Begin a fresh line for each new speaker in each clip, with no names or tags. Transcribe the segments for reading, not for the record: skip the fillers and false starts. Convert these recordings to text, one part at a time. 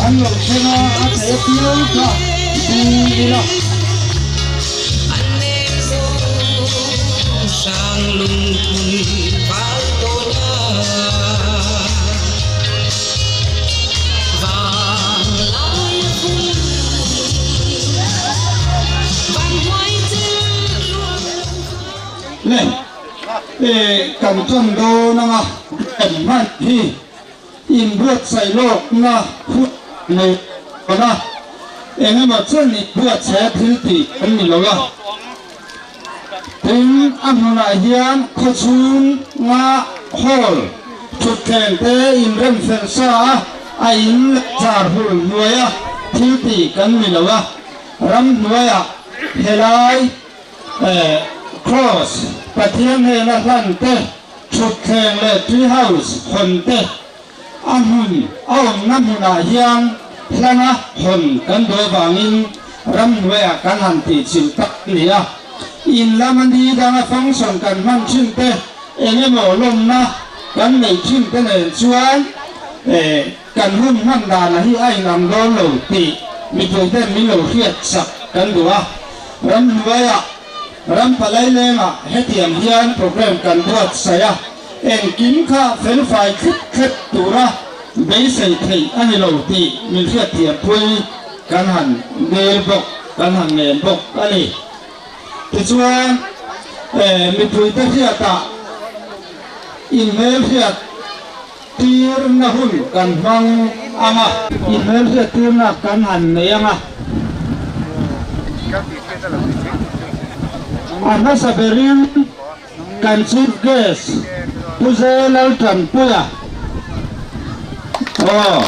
An lo thleng a, a thei apiang kha ding ila. Le e kan tan dawn anga em hman hi inbuatsaih lawkna hun nei dawn a, engemaw chen inbuatsaih a thil tih kan ni lo a. Tin, a hmunah hian khawchhunga hall thutthleng te inrem fel sa a, a in leh char hul hnuaia thil tih kan ni lo a, ramhnuaiah helai Cross Pathian hnena hlan te, thutthleng leh tree house hawn te a hmun a awmna hmunah hian hlana hawn kan duh avangin ramhnuaiah kan han tihchilh tak a ni a. In lama ni danga function kan hman thin te, eng emaw lawmna kan neih thin te nen chuan kan hun hman dana hi a inang dawn lo tih mipuiten min lo hriat sak kan duh a. Ramhnuaiah ram palai lengah hetiang hian program kan buatsaih a. Engkim kha felfai thlip thlep tura beisei theih a ni lo tih min hriatthiampui kan han nel bawk, kan han ngen bawk a ni. Tichuan, mipuite hriatah inhmelhriat tirna hun kan hmang ang a. Inhmelhriat tirna kan han nei ang a. A hmasa berin. Kan Chief Guest Pu Zelaltanpuia aw.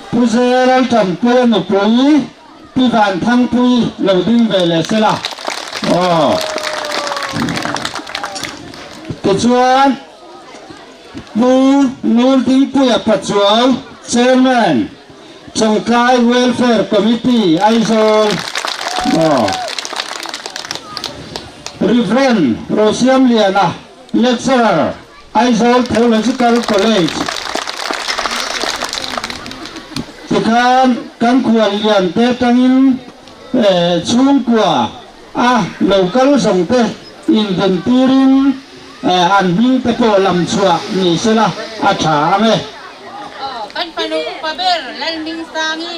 Pu Zelaltanpuia nupui Pi Vanthangpuii lo ding ve leh sela aw. Tichuan Pu Nguldingpuia Pachuau Chairman Chawngtlai Welfare Committee, Aizawl, Aw. Rev. Rosiamliana, Lecturer, Aizawl Theological College. Tikhan kan khuallian te tangin chhungkua a lo kal zawng te inven turin an hming te pawh lam chhuah ni sela a tha ang e.
Aw, kan fanu upa ber Lalhmingsangi.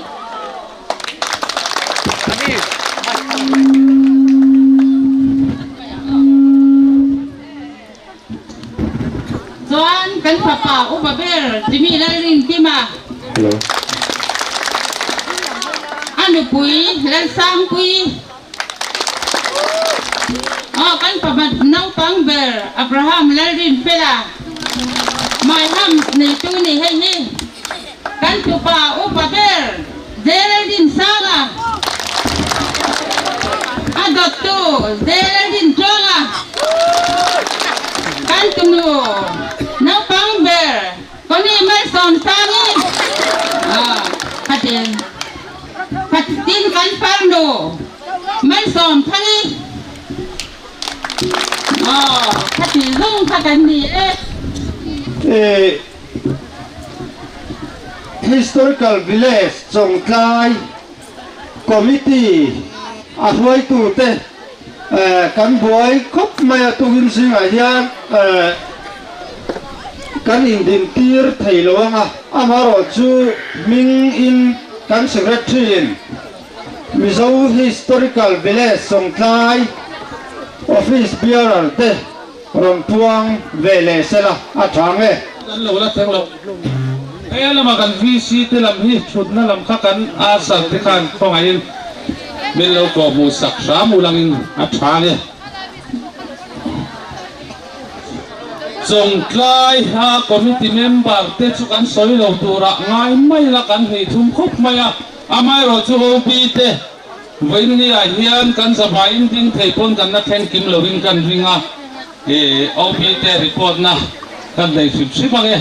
Chuan kan fapa upa ber Jimmy Lalrinkima. A nupui Lalsangpuii. Aw kan fapa naupang ber Abraham Lalrinfela My Hams neitu ni hei hi kan tupa upa ber Zelaldinsanga a dawttu Zelaldinsanga kan tunu naupang ber Connie Malsawmsangi aw khatin Khatin kan farnu Malsawmthangi aw khati zung kha kan ni e.
Historical Village Chawngtlai Committee a hruaitute kan buai khawp mai a, tukin zingah hian kan indintir thei lo ang a, amaherawhchu hming in kan Secretary in Mizo Historical Village Chawngtlai Office Bearer te rawn puang ve leh sela a tha ang e.
Kan lo la thleng lo. He lama kan VC te lam hi thutna lam kha kan Asal te khan khawngaihin min lo kawh hmuh sak hram ulangin a tha ang e. Chawngtlai ha committee member te chu kan sawi lo turah ngai mai la kan hnih thum khawp mai a. Amaherawhchu OP te vawiinniah hian kan zavaiin ding thei pawn kan la thleng kim loin kan ring a, OP te report na kan nei hrim hrim ang e.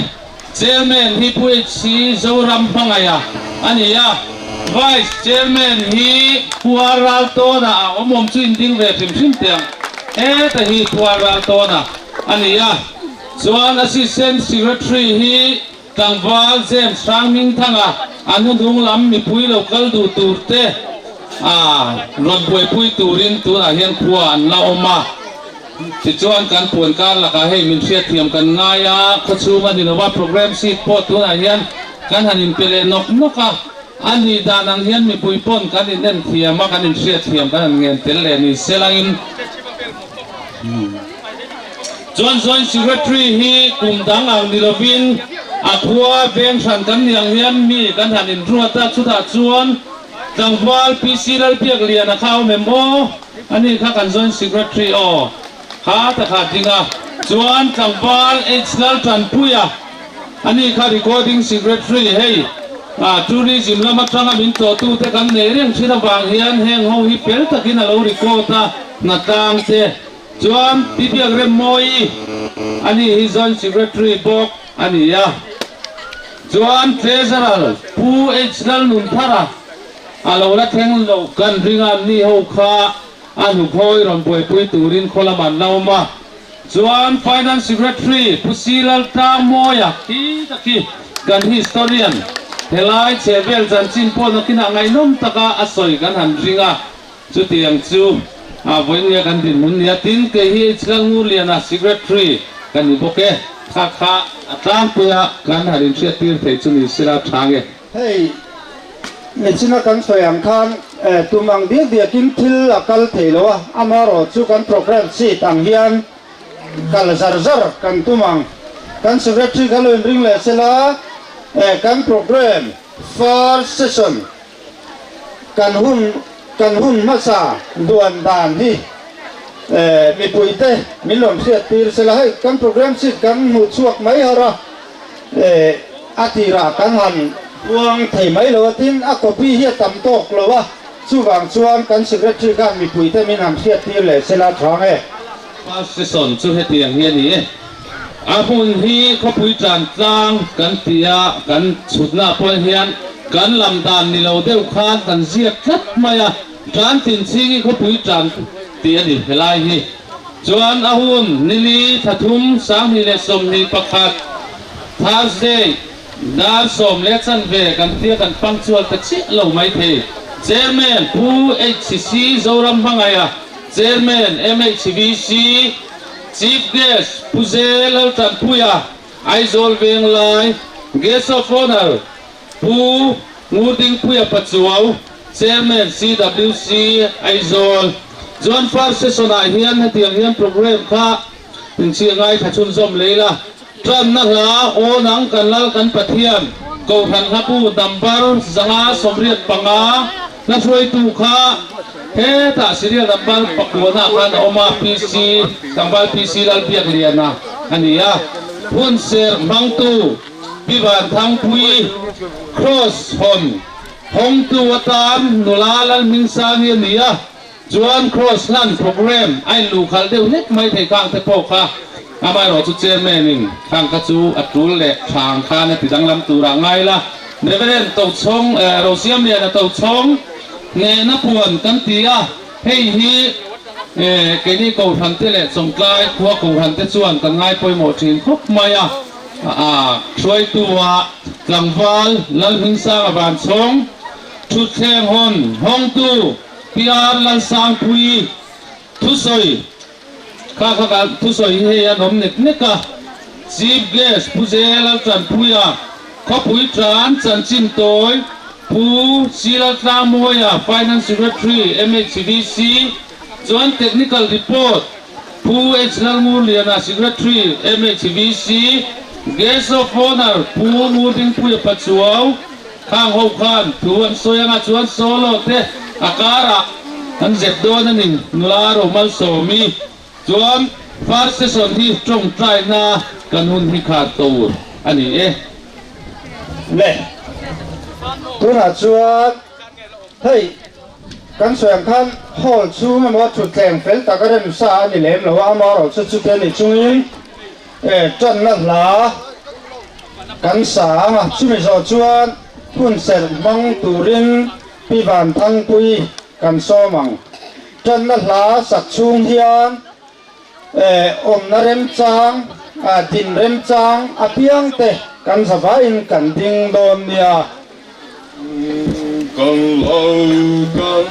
Chairman hi Pu HC Zoram Hmangaiha a ni a, Vice Chairman hi Pu R Raltawna a awm awm chu inding ve hrim hrim teh ang. Heta hi Pu R Raltawna a ni a, chuan Assistant Secretary hi Tlangval James Hrangmingthanga a hnuhnung lam mipui lo kal duh tur te a rawn buaipui turin tunah hian khua an la awm a. Tichuan kan puan kar lakah hei min hriatthiam kan ngai a, khawchhung a ni lo va, program sheet pawh tunah hian kan han inpe leh nawk nawk a, a nih dan ang hian mipui pawn kan inen thiam a, kan inhriatthiam kan han ngen tel leh ni selangin. Chuan Joint Secretary hi kum dang ang ni lovin a khua veng hran kan nih ang hian mi kan han inruat a, chutah chuan tlangval PC Lalbiakliana kha a awm em aw? Ani kha kan Joint Secretary aw kha ta kha ding a, chuan tlangval H Laltanpuia ani kha Recording Secretary hei Tourism lam atanga min tlawhtute kan nei reng thin avang hian heng ho hi fel takin a lo record a, hnatlang te. Chuan Pi Biak Remmawi ani hi Joint Secretary bawk a ni a. Chuan Treasurer Pu H Lalnunthara a lo la thleng lo kan ring a, ni ho kha a hnukhawi rawn buaipui turin khaw lamah an la awm a. Chuan Finance Secretary Pu C Laltlangmawia khi tak hi kan historian helai chhehvel chanchin pawh nakinah ngaihnawm taka a sawi kan han ring a. Chutiang chu a vawinia kan dinhmun nia tin kei hi Hlan Ngurliana Secretary ka ni bawk e. Kha kha a tlangpuia kan han inhriattir thei chu ni sila tha nge.
Hei michina kan sawi ang khan tum ang diak diakin thil a kal thei lo a, amaherawh chu kan programme sheet ang hian kal zar zar kan tum ang. Kan Secretary kha lo inring leh sela kan programme first session Kan hun kan hun hmasa duan dan hi mipuite min rawn hriat tir sela hei kan program sheet kan hmuh chhuak mai har a a tirah kan han puang thei mai lo a tin a copy hi a tam tawk lo a chuvang chuan kan secretary khan mipuite min han hriat tir leh sela tha nge.
First session chu hetiang hi a ni e. A hmun hi khawpui tan tlang kan ti a, kan chhutna pawh hian kan lam dan ni lo deuh khan kan ziak tlat mai a, tan tin chhing hi khawpui tan tih a ni helai hi. Chuan a hun nili 3 2021 Thursday dar 10:15 kan tia kan punctual ta chiah lo mai thei. Chairman Pu HC Zoram Hmangaiha, Chairman MHVC, Chief Guest Pu Ze Laltanpuia, Aizawl Venglai, Guest of Honour Pu Ngurdingpuia Pachuau, Chairman CWC Aizawl. Chuan first session ah hian hetiang hian programme kha inchhir ngaithla chhunzawm lei la. Tanna hla Aw Nang Kan Lal Kan Pathian Kohhran Hlapu number 585 hla hruaitu kha hetah serial number pakuana khan a awm a, PC tlangval PC Lalbiakliana a ni a. Hun serh hmangtu Pi Vanthangpui Cross hawn hawngtu atan nula Lalhmingsangi a ni a. Chuan Cross hlan programme a inluhkhalh deuh hlek mai thei khang te pawh kha amaherawh chu Chairman in khang kha chu a tul leh tha ang khan a ti danglam turah ngai la. Reverend Tochhawng Rosiamliana Tochhawng hnehna puan kan ti a, hei hi keini Kohhran te leh Chawngtlai khua Kohhran te chuan kan ngai pawimawh thin khawp mai a, hruaitu ah tlangval Lalhmingsanga Vanchhawng, Thutthleng hawn hawngtu PR Lalsangpui thusawi kha kha ka thusawi hi hei an awm nek nek a, Chief Guest Pu J Laltanpuia, Khawpui Tan Chanchin Tawi, Pu C Laltlangmawia, Finance Secretary MHVC, chuan Technical Report Pu H Lalngurliana, Secretary MHVC, Guest of Honour Pu Ngurdingpuia Pachuau, Khang ho khan thu an sawi anga chuan solo te a karah an zep dawn a ni. Nula Romalsawmi chuan first session hi tawngtaina kan hun hi khat tur a ni e.
Le, tunah chuan. Hei, kan sawi ang khan hall chhung emaw thutthleng fel tak a rem sa a ni lem lo a, amaherawhchu chute ni chungin tanna hla kan sa ang a, chumi zawh chuan hun serh hmang turin Pi Vanthangpuii kan sawm ang. Tanna hla sak chhung hian awmna remchang, din remchang apiangte kan zavaiin kan ding dawn nia.
Kan lo kan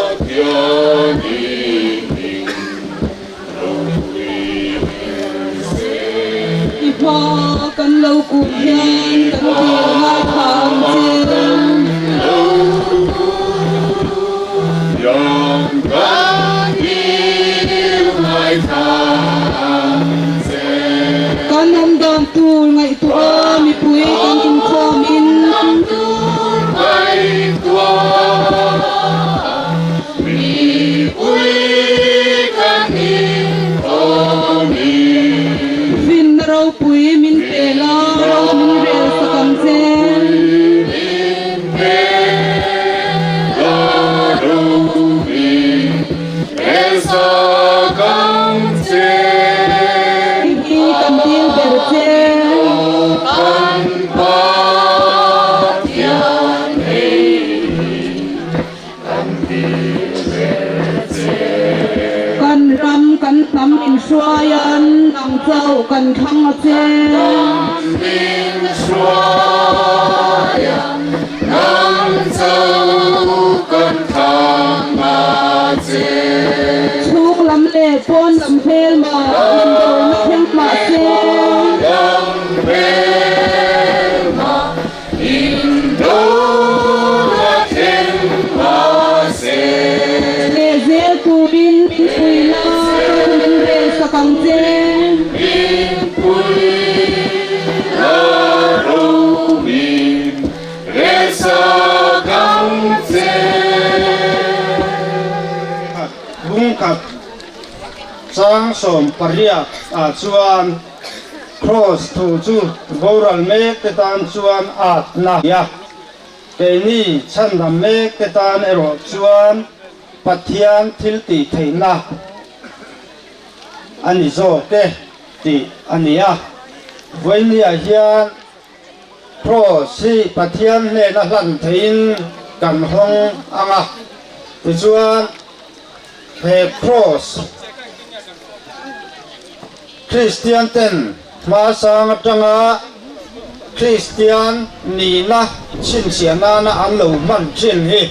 Pathian i hming ropui ber se.
I hma kan lo kuh hian kan dil ngaithla ang che. Kan awm dan tur ngaihtuah a mipui kan inkhawm in. Finna ropui min pe la, ro min rel sak ang che. Hei hi kan dil ber che. Kan ram kan hnam min hruai an nang chauh kan thlang a che. Chhung lam leh pawn lam hmelma indawrna thleng mah se. Leh zel turin min pui la, ro min rel sak ang che.
Bungkhat chang 18 ah chuan Kraws thu chu boral mek te tan chuan atna a ni a, keini chhandam mek te tan erawh chuan Pathian thil tih theihna a ni zawk e tih a ni a. Vawinia hian Kraws hi Pathian hnena hlan theihin kan hawng ang a, tichuan he Kraws Kristian ten hmasang atanga Kristian nihna chhinchhiah nana an lo hman thin hi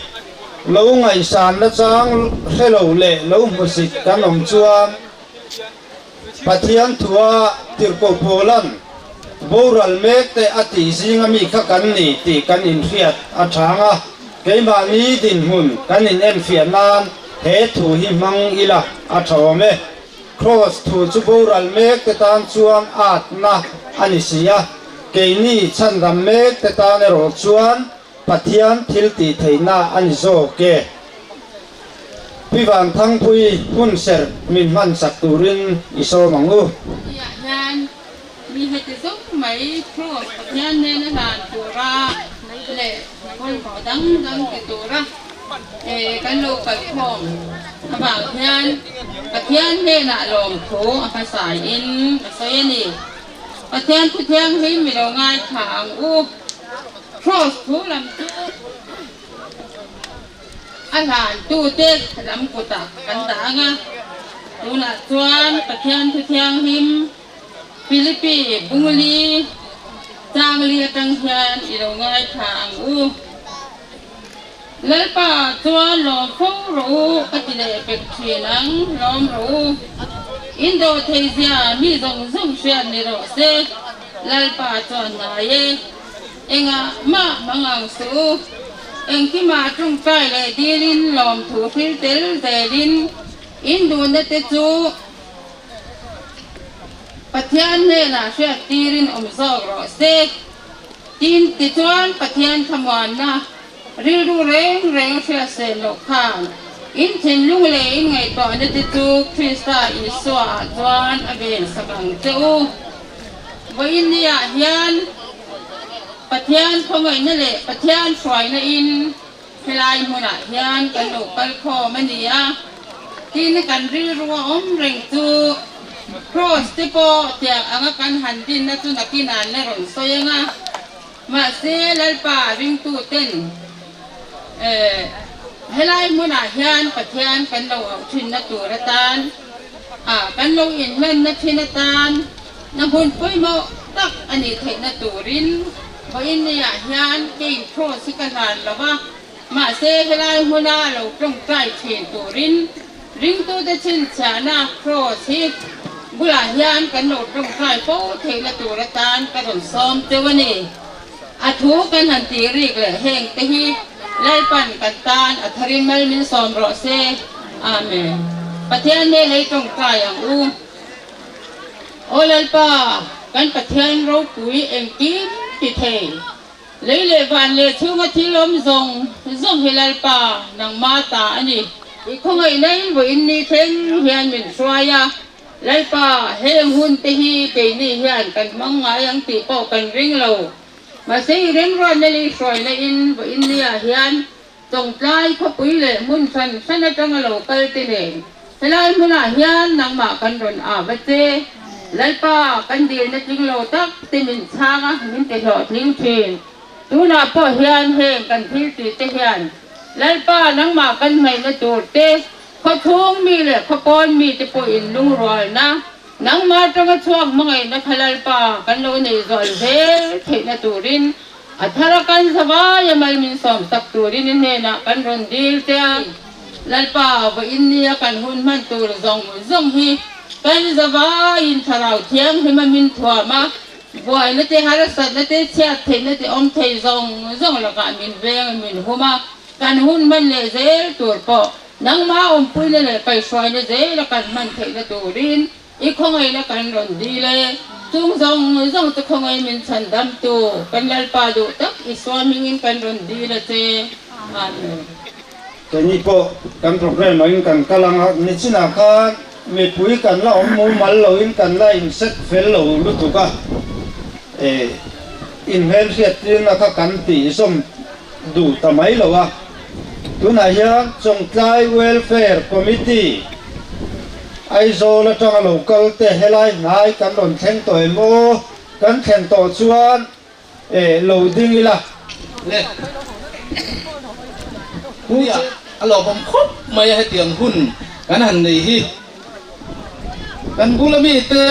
lo ngaihsan nachang hre lo leh lo hmusit kan awm chuan Pathian thua tirhkoh Paula'n boral mek te a tih zinga mi kha kan ni tih kan inhriat a chang a, keimahni dinhmun kan inenfiah nan he thu hi hmang ila a tha awm e. Kraws thu chu boral mek te tan chuan atna a ni si a, keini chhandam mek te tan erawh chuan Pathian thil tih theihna a ni zawk e. Pi Vanthangpui hun serh min hman chak turin i sawm ang u.
Tihah hian mi heti zawng mai Kraws Pathian nena hlan tura leh pawimawh dang dang ti tura kan lo kalkhawm avang hian Pathian hnenah lawmthu a hmasaiin a sawi a ni. Pathian thu thianghlim mi lo ngaithla ang u. Kraws thu lam chu a hlantute lam kutah kan dah ang a, tunah chuan Pathian thu thianghlim Philippi Bungli Changli atang hian i lo ngaithla ang u. Lalpa chuan lawm fo rawh u ka ti leh pek thin ang, lawm rawh u. In dawh thei zia mi zawng zawng hriat ni rawh se, Lalpa chuan ngai e. Engah mah hmang ang suh u. Engkimah tawngtai leh dilin lawmthu thil tel zelin in duhna te chu Pathian hnenah hriat tirin awm zawk rawh se. Tin, tichuan Pathian thlamuanna rilru reng reng hriat sel loh khan in thinlung leh in ngaihtuahna te chu Krista Isua ah chuan a ven sak ang che u. Vawiin niah hian. Pathian khawngaihna leh Pathian hruaina in helai hmunah hian kan lo kal khawm a ni a. Tin, kan rilru a awm reng chu Kraws te pawh tiang anga kan han dinna chu nakin an la rawn sawi ang a. Mahse, Lalpa ringtuten helai hmunah hian Pathian kan lo auh thinna tur atan, kan lo inhlanna thin atan na hmun pawimawh tak a nih theihna turin vawiin niah hian kei Kraws hi ka hlan lo va. Mahse, helai hmuna lo tawngtai thin turin ringtute chhinchhiahna Kraws hi bulah hian kan lo tawngtai fo theihna tur atan ka rawn sawm teuh a ni. A thu kan han tih rik leh heng te hi Lalpan kan tan a tharin mal min sawm rawh se. Amen. Pathian hmel ei tawngtai ang u. Aw Lalpa, kan Pathian ropui engkim ti thei. Lei leh van leh chhunga thil awm zawng zawng hi Lalpa nangma ta a ni. I khawngaihna in vawiin ni thleng hian min hruai a, Lalpa, heng hun te hi keini hian kan hmang ngai ang tih pawh kan ring lo. Mahse i remruatna leh i hruaina in vawiin ni ah hian Chawngtlai khawpui leh hmun hran hran atanga lo kal te nen helai hmunah hian nangmah kan rawn ava che. Lalpa, kan dilna tling lo tak te min chhang a, min ti hlawhtling thin. Tunah pawh hian heng kan thil tih te hian Lalpa nangmah kan hnaihna tur te, khawchhung mi leh khawpawn mi te pawh in lungrualna, nangmah atanga chhuak hmangaihna kha Lalpa kan lo nei zual zel theihna turin A thar a kan zavai a mal min sawm sak turin i hnenah kan rawn dil che a, Lalpa, vawiin nia kan hun hman tur zawng zawng hi kan zavaiin Thlarau Thianghlim a min thuam a, buaina te, harsatna te, chhiat theihna te awm thei zawng zawng lakah min veng in min hum a, kan hun hman leh zel tur pawh nangmah awmpuina leh kaihhruaina zela kan hman theihna turin I khawngaihna kan rawn dil e. Chung zawng zawng chu khawngaih min chhan damtu kan Lalpa duh tak Isua hmingin kan rawn dil a che. Amen.
Keini pawh kan programme angin kan kal ang a, nichinah khan mipui kan la awm mumal loin kan la inset fel lo lutuk a, eh inhmelhriattirna kha kan tih zawm duh ta mai lo a. Tunah hian Chawngtlai Welfare Committee, Aizawl atanga lo kal te helai hnai kan rawn thleng tawh em aw? Kan thlen tawh chuan eh lo ding ila.
Le Nia, a lawmawm khawp mai a hetiang hun kan han nei hi. Kan bula mite,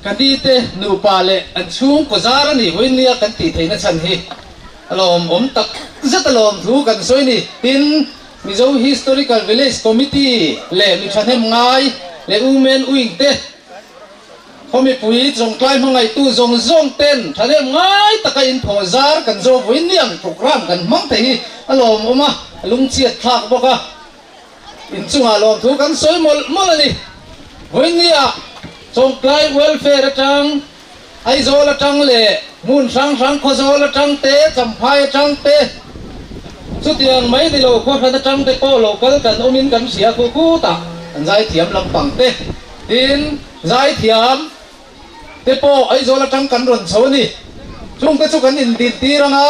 ka ni te, nupa leh an chhungkaw zar a nih vawiin nia kan tih theihna chhan hi. A lawmawm tak zet a lawm thu kan sawi ni. Tin, Mizo Historical Village Committee leh mi thahnem ngai leh Women Wing te, khaw mipui Chawngtlai hmangaihtu zawng zawng ten thahnem ngai taka inthawh zar kan zo vawiin ni ang programme kan hmang thei hi a lawmawm a, a lungchhiat thlak bawk a. Inchungah lawmthu kan sawi mawlh mawlh a ni. Vawiin nia Chawngtlai Welfare atang Aizawl atang leh hmun hrang hrang Khawzawl atang te, Champhai atang te, chutiang mai ni lo khua hran atang te pawh lo kal kan awmin kan hria khu khutah an zaithiam lampang te tin zaithiam te pawh Aizawl atang kan rawn chho a ni. Chungte chu kan indintir anga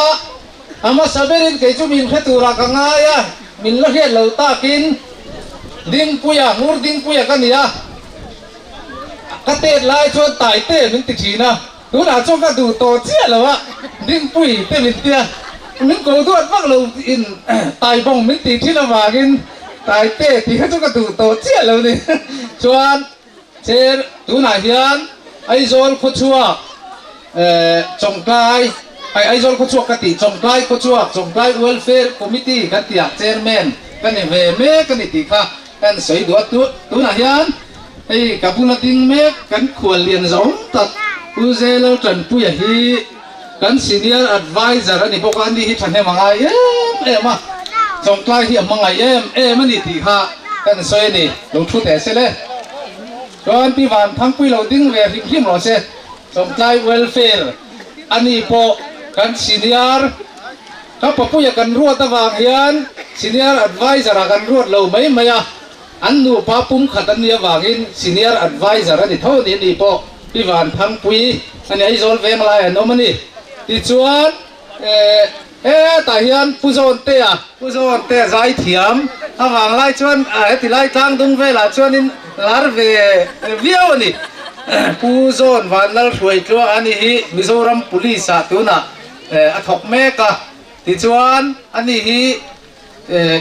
a hmasa berin kei chu min hre turah ka ngai a, min la hriat lo takin Dingpuia, Ngur Dingpuia ka ni a. Ka tet lai chuan Taite min ti thin a, tunah chuan ka duh tawh chiah lo a, Dingpui te min ti a, min ko duat vak lo in Taibawng min tih thin avangin Taite tih kha chu ka duh tawh chiah lo ni. Chuan Chair tunah hian Aizawl khawchhuak Chawngtlai ai Aizawl khawchhuak ka tih Chawngtlai khawchhuak Chawngtlai Welfare Committee kan tih ah Chairman ka ni ve mek a ni tih kha Kan sawi duh a, tunah hian hei ka bula ding mek kan khual lian zawng tak Pu Zelal Tanpuia hi kan Senior Adviser a ni bawk a, ani hi thahnem a ngai em em a, Chawngtlai hi a hmangaih em em a ni tih kha kan sawi a ni, lo thu teh se le. Chuan Pi Vanthangpui lo ding ve hrim hrim rawh se, Chawngtlai Welfare a ni pawh kan Senior Ka papuia kan ruat avang hian Senior Adviser ah kan ruat lo mai mai a, an nupa pumkhat an nih avangin Senior Adviser a ni tho a ni, ani pawh Pi Vanthangpui a ni, Aizawl Venglai an awm a ni. Tichuan Hetah hian Pu Zawntea, Pu Zawntea zaithiam avang lai chuan heti lai tlang dung velah chuanin lar ve viau a ni. Pu Zawn Vanlal Hruaitluang a ni hi Mizoram Police ah tunah a thawk mek a, tichuan ani hi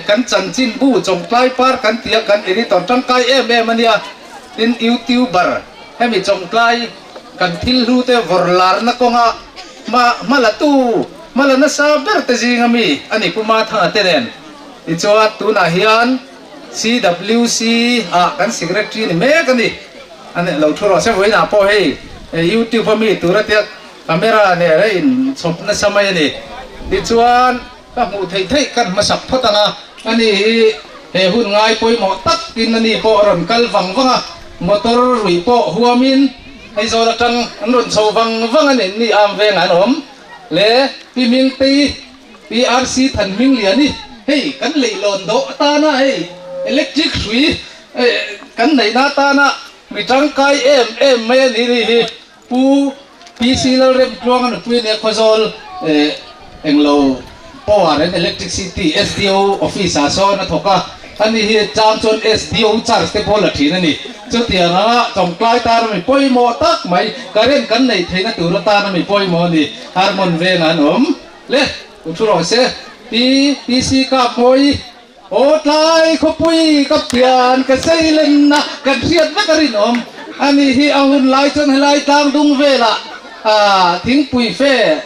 kan chanchinbu Chawngtlai Par kan tia kan editor tangkai em em a nia, tin YouTuber hemi Chawngtlai kan thil hlu te vawr larna kawnga hma hma la tu hma la nasa ber te zinga mi a ni Pu Mathanga te nen. Tichuan tunah hian CWC ah kan secretary ni mek a ni, a ni lo thu rawh se vawiinah pawh hei YouTube a mi tura tia camera nen a inchhawp nasa mai a ni. Tichuan. Ka hmuh theih theih kan hmasak phawt ang a, ani hi he hun ngai pawimawh takin ani pawh a rawn kal vang vang a, motor ruih pawh huamin Aizawl atang an rawn chho vang vang a ni, ni am vengah an awm le Pi Hmingtei, Pi RC Thanhmingliani, hei kan leihlawn dawh atana hei electric hrui kan neihna atana mi tangkai em em mai a ni ni hi. Pu PC Lalremtluanga nupui nia Khawzawl englo Power and Electricity SDO office ah sawn a thawk a, ani hi chang chuan SDO charge te pawh la thin a ni. Chutiang anga chawngtlai tan a mi pawimawh tak mai, current kan neih theihna tur atan a mi pawimawh a ni. Harmon vengah an awm le, u thu rawh se. Pi PC Kapmawi. Aw tlai khawpui ka pian ka seilenna kan hriat vek a rinawm a nih hi. A hun lai chuan helai tlang dung velah thingpui fe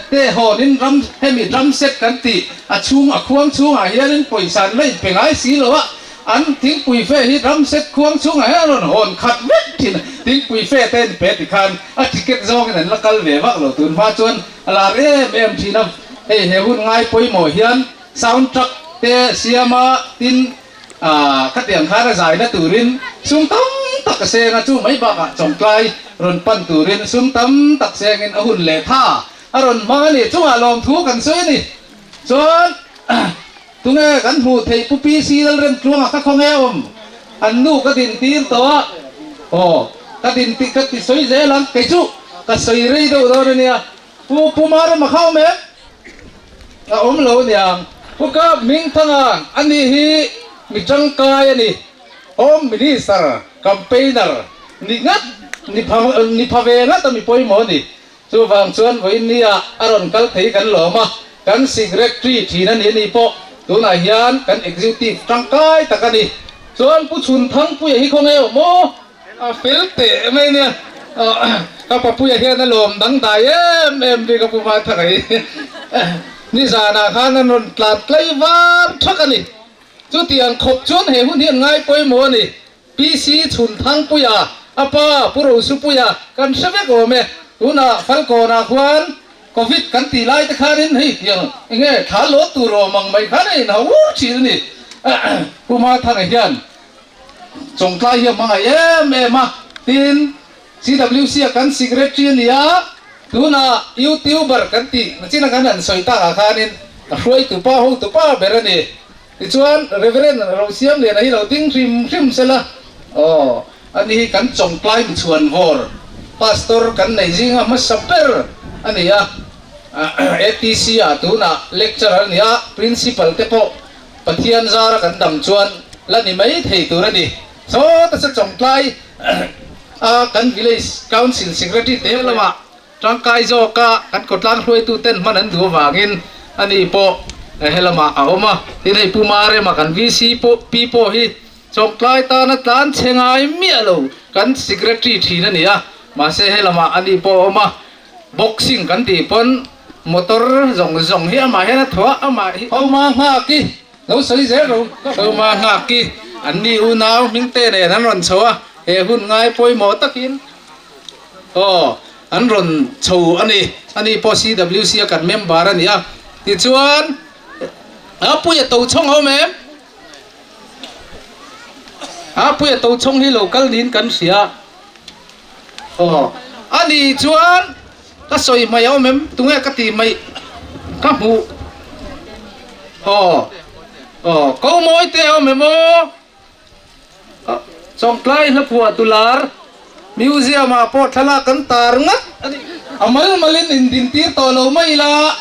te hawnin ram hemi drum set kan tih a chhung a khuang chhungah hianin pawisa an la inpe ngai si lo a, an thingpui fe hi drum set khuang chhungah hian a rawn hawn khat vek thin a, thingpui fe te inpe tikhan a ticket zawngin an la kal ve vak lo tun hma chuan a lar em em thin a, hei he hun ngai pawimawh hian Sound truck te siam a, tin khatiang khan a zaina turin sum tam tak a seng a, chu mai bakah chawngtlai rawn pan turin sum tam tak sengin a hun leh tha a rawn hmang a ni. Chungah lawmthu kan sawi a ni. Chuan tunge kan hmuh theih Pu PC Lalremtluanga kha khawnge a awm? An nu ka din tir tawh a, aw ka din tih ka ti sawi zel ang, kei chu ka sawi rei deuh dawn a nia. Pu Pu Marema kha awm em? A awm lo aniang. Pu Kap Hmingthanga a nih hi mi tangkai a ni. Home Minister, campaigner ni ngat, ni pha ni pha ve ngat a mi pawimawh a ni. Chuvang chuan vawiin nia a rawn kal thei kan lawm a, kan Secretary thin a ni a ni pawh tunah hian kan Executive tangkai tak a ni. Chuan Pu Chhunthangpuia hi khawnge awm aw? A fel teh mai nia. Ka papuia hian a lawm dangdai em em bik a Pu Mathanga hi. Nizanah khan an rawn tlat tlai var thak a ni. Chutiang khawp chuan he hun hi an ngai pawimawh a ni. PC Chhunthangpuia, a pa Pu Rosupuia kan hre vek awm e. Tunah Falkawnah khuan Covid kan tih lai te khanin hei tiang enge thla lawt tur awm ang mai khan a inhau ur thin a ni. Pu Mathanga hian Chawngtlai hi a hmangaih em em a, tin CWC a kan secretary a ni a, tunah YouTuber kan tih nachina kan han sawi takah khanin a hruaitu pa hotu pa ber a ni. Tichuan Reverend Rosiamliana hi lo ding hrim hrim sela, aw ani hi kan Chawngtlai michhuan vawr Pastor kan nei zinga hmasa ber a ni a, ATC ah tunah lecturer a ni a, Principal te pawh Pathian zara kan dam chuan la ni mai thei tur a ni. Sawta sa chawngtlai a kan Village Council Secretary te lamah tangkai zawka kan khawtlang hruaitu ten hman an duh avangin a ni pawh helamah a awm a. Tin hei Pu Marema kan VC pawh pi pawh hi chawngtlai tana tlan chhe ngai miah lo kan Secretary thin a ni a. Mahse helamah a ni pawh a awm a. Boxing kan tih pawn motor zawng zawng hi amah hian a thaw a, amah hi Homa nghak i lo sawi zel ro. Homa nghak i an ni unau hmingte nen an rawn chho a, he hun ngai pawimawh takin aw an rawn chho a ni. Ani pawh CWC a kan member a ni a, tichuan a puia to chhawng a awm em? A puia to chhawng hi lo kal niin kan hria. Aw, a nih chuan ka sawi hmai a awm em? Tunge ka tih mai ka hmuh? Aw, aw, ko mawi te a awm em aw? Chawngtlai hlaphuah tular museum ah pawh thlalak kan tar ngat a ni. A mal malin indintir tawh lo mai ila.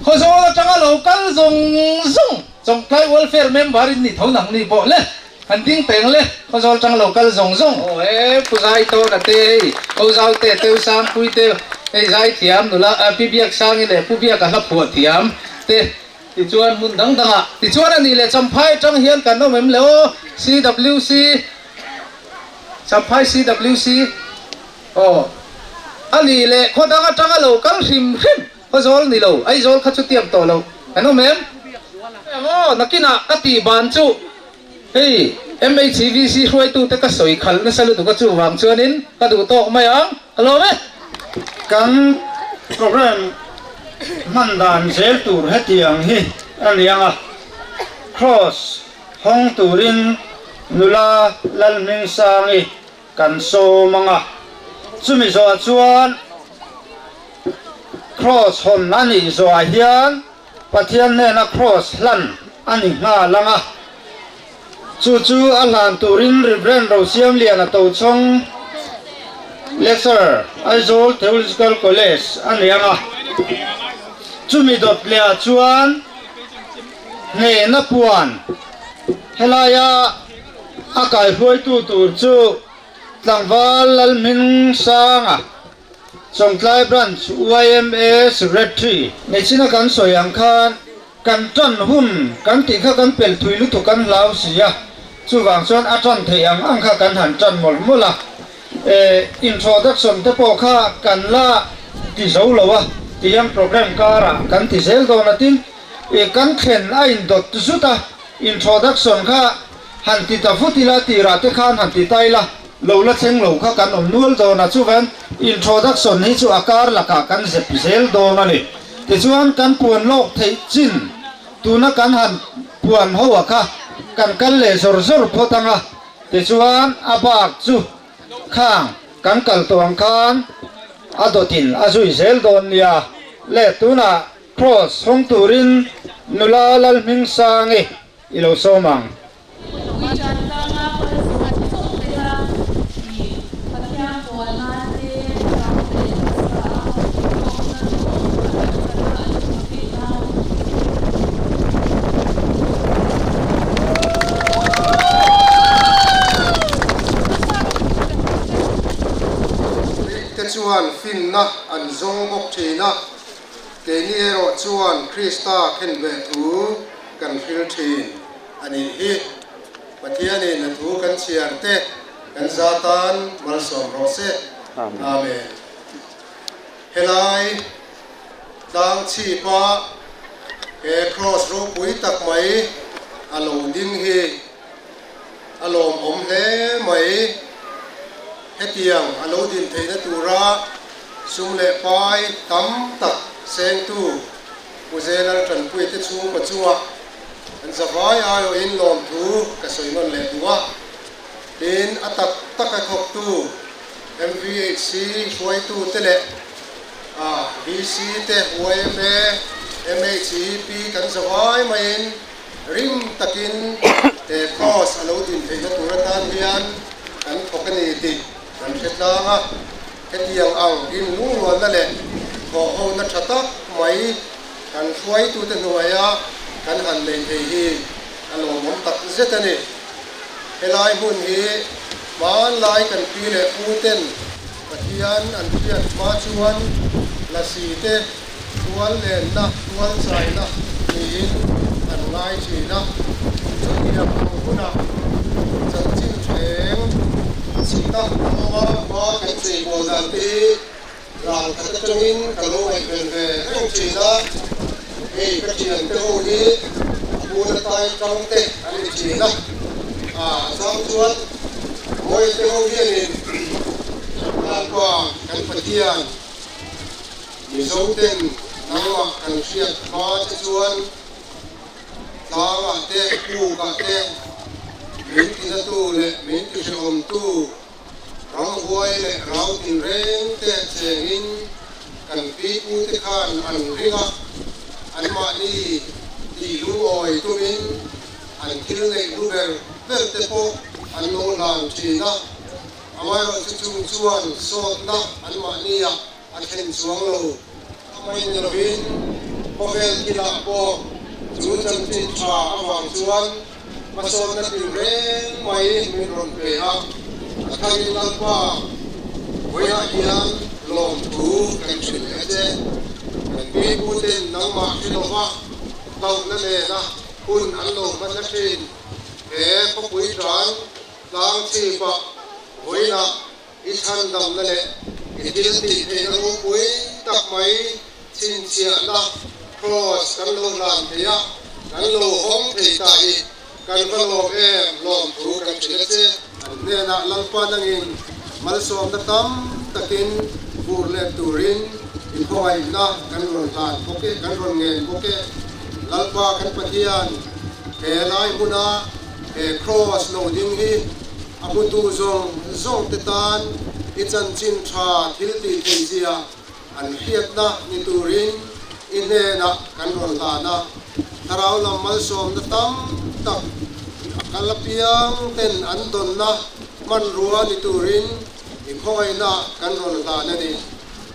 Khawzawl atanga lo kal zawng zawng Chawngtlai Welfare member in nih tho nang ni pawh le han ding peng le Khawzawl atanga lo kal zawng zawng. Aw he Pu Zaitawna te hei Ko Zaute Teu Sangpui te hei Zaithiam nula Pi Biaksangi leh Pu Biaka hla phuah thiam te tichuan hmun dang dangah tichuan a nih leh Champhai atang hian kan awm em le aw CWC Champhai CWC aw a nih leh khaw dang atanga lo kal hrim hrim. Khawzawl ni lo, Aizawl kha chu tiam tawh lo kan awm em? Ang aw, nakinah ka tih ban chu hei MHCVC hruaitute ka sawi khalh nasa lutuk a chuvang chuanin ka duh tawk mai ang, ka lawm e.
Kan program hman dan zel tur hetiang hi a ni ang a, Cross hawng turin nula Lalhmingsangi Kan sawm ang a, chumi zawhah chuan Kraws hawn a nih zawhah hian Pathian hnena Kraws hlan a ni nghal ang a, chu chu a hlan turin Rev. Rosiamliana Tochhawng, Lecturer, Aizawl Theological College a ni ang a, chumi dawt lehah chuan hnehna puan helaia A kaihruaitu tur chu Tlangval Lalhmingsanga, Chawngtlai Branch yma Secretary. Nichina kan sawi ang khan kan tan hun kan tih kha kan pel thui lutuk kan hlau si a, chuvang chuan a tan theih ang ang kha kan han tan mawlh mawlh a. E introduction te pawh kha kan la ti zo lo a, tihian program karah kan ti zel dawn a tin e kan thlen a indawt zut a. Introduction kha han ti ta vut ila tirah te khan han ti ta ila, lo la thleng lo kha kan awm nual dawn a, chuvan introduction hi chu a kar lakah kan zep zel dawn a ni. Tichuan kan puan lawk theih chin tuna kan han puan ho a kha kan kal leh zawr zawr phawt ang a, tichuan a bak chu khang kan kal tawh ang khan a dawtin a zui zel dawn nia le tunah Cross hawng turin nula Lalhmingsangi i lo sawm ang.
Te chuan finna an zawng bawk thin a. Keini erawh chuan Krista khenbeh thu kan hril thin a nih hi. Pathianin a thu kan chhiar te kan za tan malsawm rawh se. Amen. Helai tlang chhipa he Kraws ropui tak mai a lo ding hi a lawmawm hle mai. Hetiang a lo din theihna tura Sum leh pai tam tak sengtu Pu Zelal Tanpuia te chhungkaw chungah an zavai aiawhin lawmthu ka sawi nawn leh duh a. Tin, a tak taka thawktu MVHC hruaitute leh VC te, yma, MHEP kan zavai maiin rim takin he Kraws a lo din theihna tur atan hian kan thawk a ni tih kan hre tlang a. Hetiang ang rinlungrualna leh thawhhona tha tak mai kan hruaitute hnuaia kan han nei thei hi a lawmawm tak zet a ni. Helai hmun hi hmanlai kan pi leh pu ten Pathian an hriat hma chuan lasi te tual lenna, tual chaina niin an ngai thin a. Chutiang ang hunah chanchin thleng chhita a awm a. Hma kan cheibawl dan te hi ral khat atangin ka lo ngaihven ve reng thin a. Hei ka thiante ho hi a bul atai tang te an ni thin a. A chang chuan Mawite ho hianin Lalpa kan Pathian, Mizo ten nangmah kan hriat hma che chuan tlangah te, pukah te min tinatu leh min tihrehawmtu ramhuai leh rau tinreng te chengin kan pipute khan an ring a, anmahni tih lungawi tumin an thil neih hlu ber ber te pawh an lo hlan thin a. Amaherawhchu chung chuan sawtna anmahniah a thlen chuang lo. A mai ni lovin Khawvel thilah pawh chu chanchin tha avang chuan hmasawnna tinreng mai min rawn pe a, a tharin Lalpa vawiah hian lawmthu kan hrilh leh che. Kan piputen nangmah hre lova hlauhna nena hun an lo hman na thin. He khawpui tan tlang chhipah vawiinah i chhandamna leh i thil tih theihna ropui tak mai chhinchhiahna Kraws kan lo hlan thei a, kan lo hawng thei ta hi kan va lawm em lawmthu kan hrilh a che. An hnenah Lalpa nangin malsawmna tam takin vur let turin i khawngaihna kan rawn hlan bawk e, kan rawn ngen bawk e. Lalpa kan Pathian, he lai hmuna he Kraws lo ding hi a hmutu zawng zawng te tan i chanchin tha thil tih theih zia an hriatna ni turin i hnenah kan rawn hlan a. Thlarau lam malsawmna tam tak a kal apiang ten an dawnna hmanrua ni turin i khawngaihna kan rawn hlan a ni.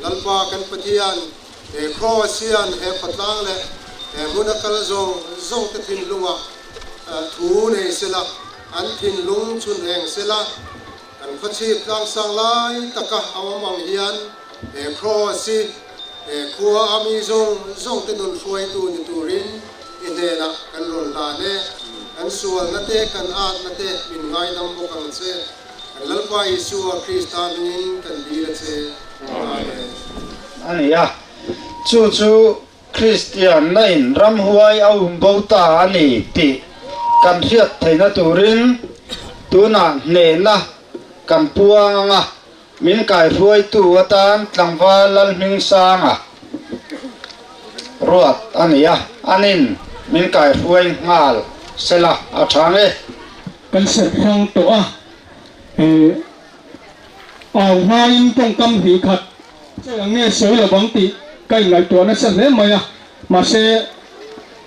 Lalpa kan Pathian, he Kraws hian he khawtlang leh he hmuna kal zawng zawng te thinlungah thu nei sela, an thinlung chhun eng sela, kan khawchhip tlangsang lai taka a awm ang hian he Kraws hi he khua a mi zawng zawng te nun hruaitu ni turin i hnenah kan rawn hlan e. Kan sualna te, kan atna te min ngaidam bawk ang che. Kan Lalpa Isua Krista hmingin kan dil a che. Amen.
A ni a, chu chu Kristianna in ramhuai a um bo ta a ni tih kan hriat theihna turin tunah hnehna kan puang ang a, min kaihruaitu atan tlangval Lalhmingsanga ruat a ni a, anin min kaihruai nghal sela a tha nge.
Kan serh hrang tawh a, eh au hmain tawngkam hnih khat Che ang nge sawi lo vang tih ka inngaihtuah nasa hle mai a, mahse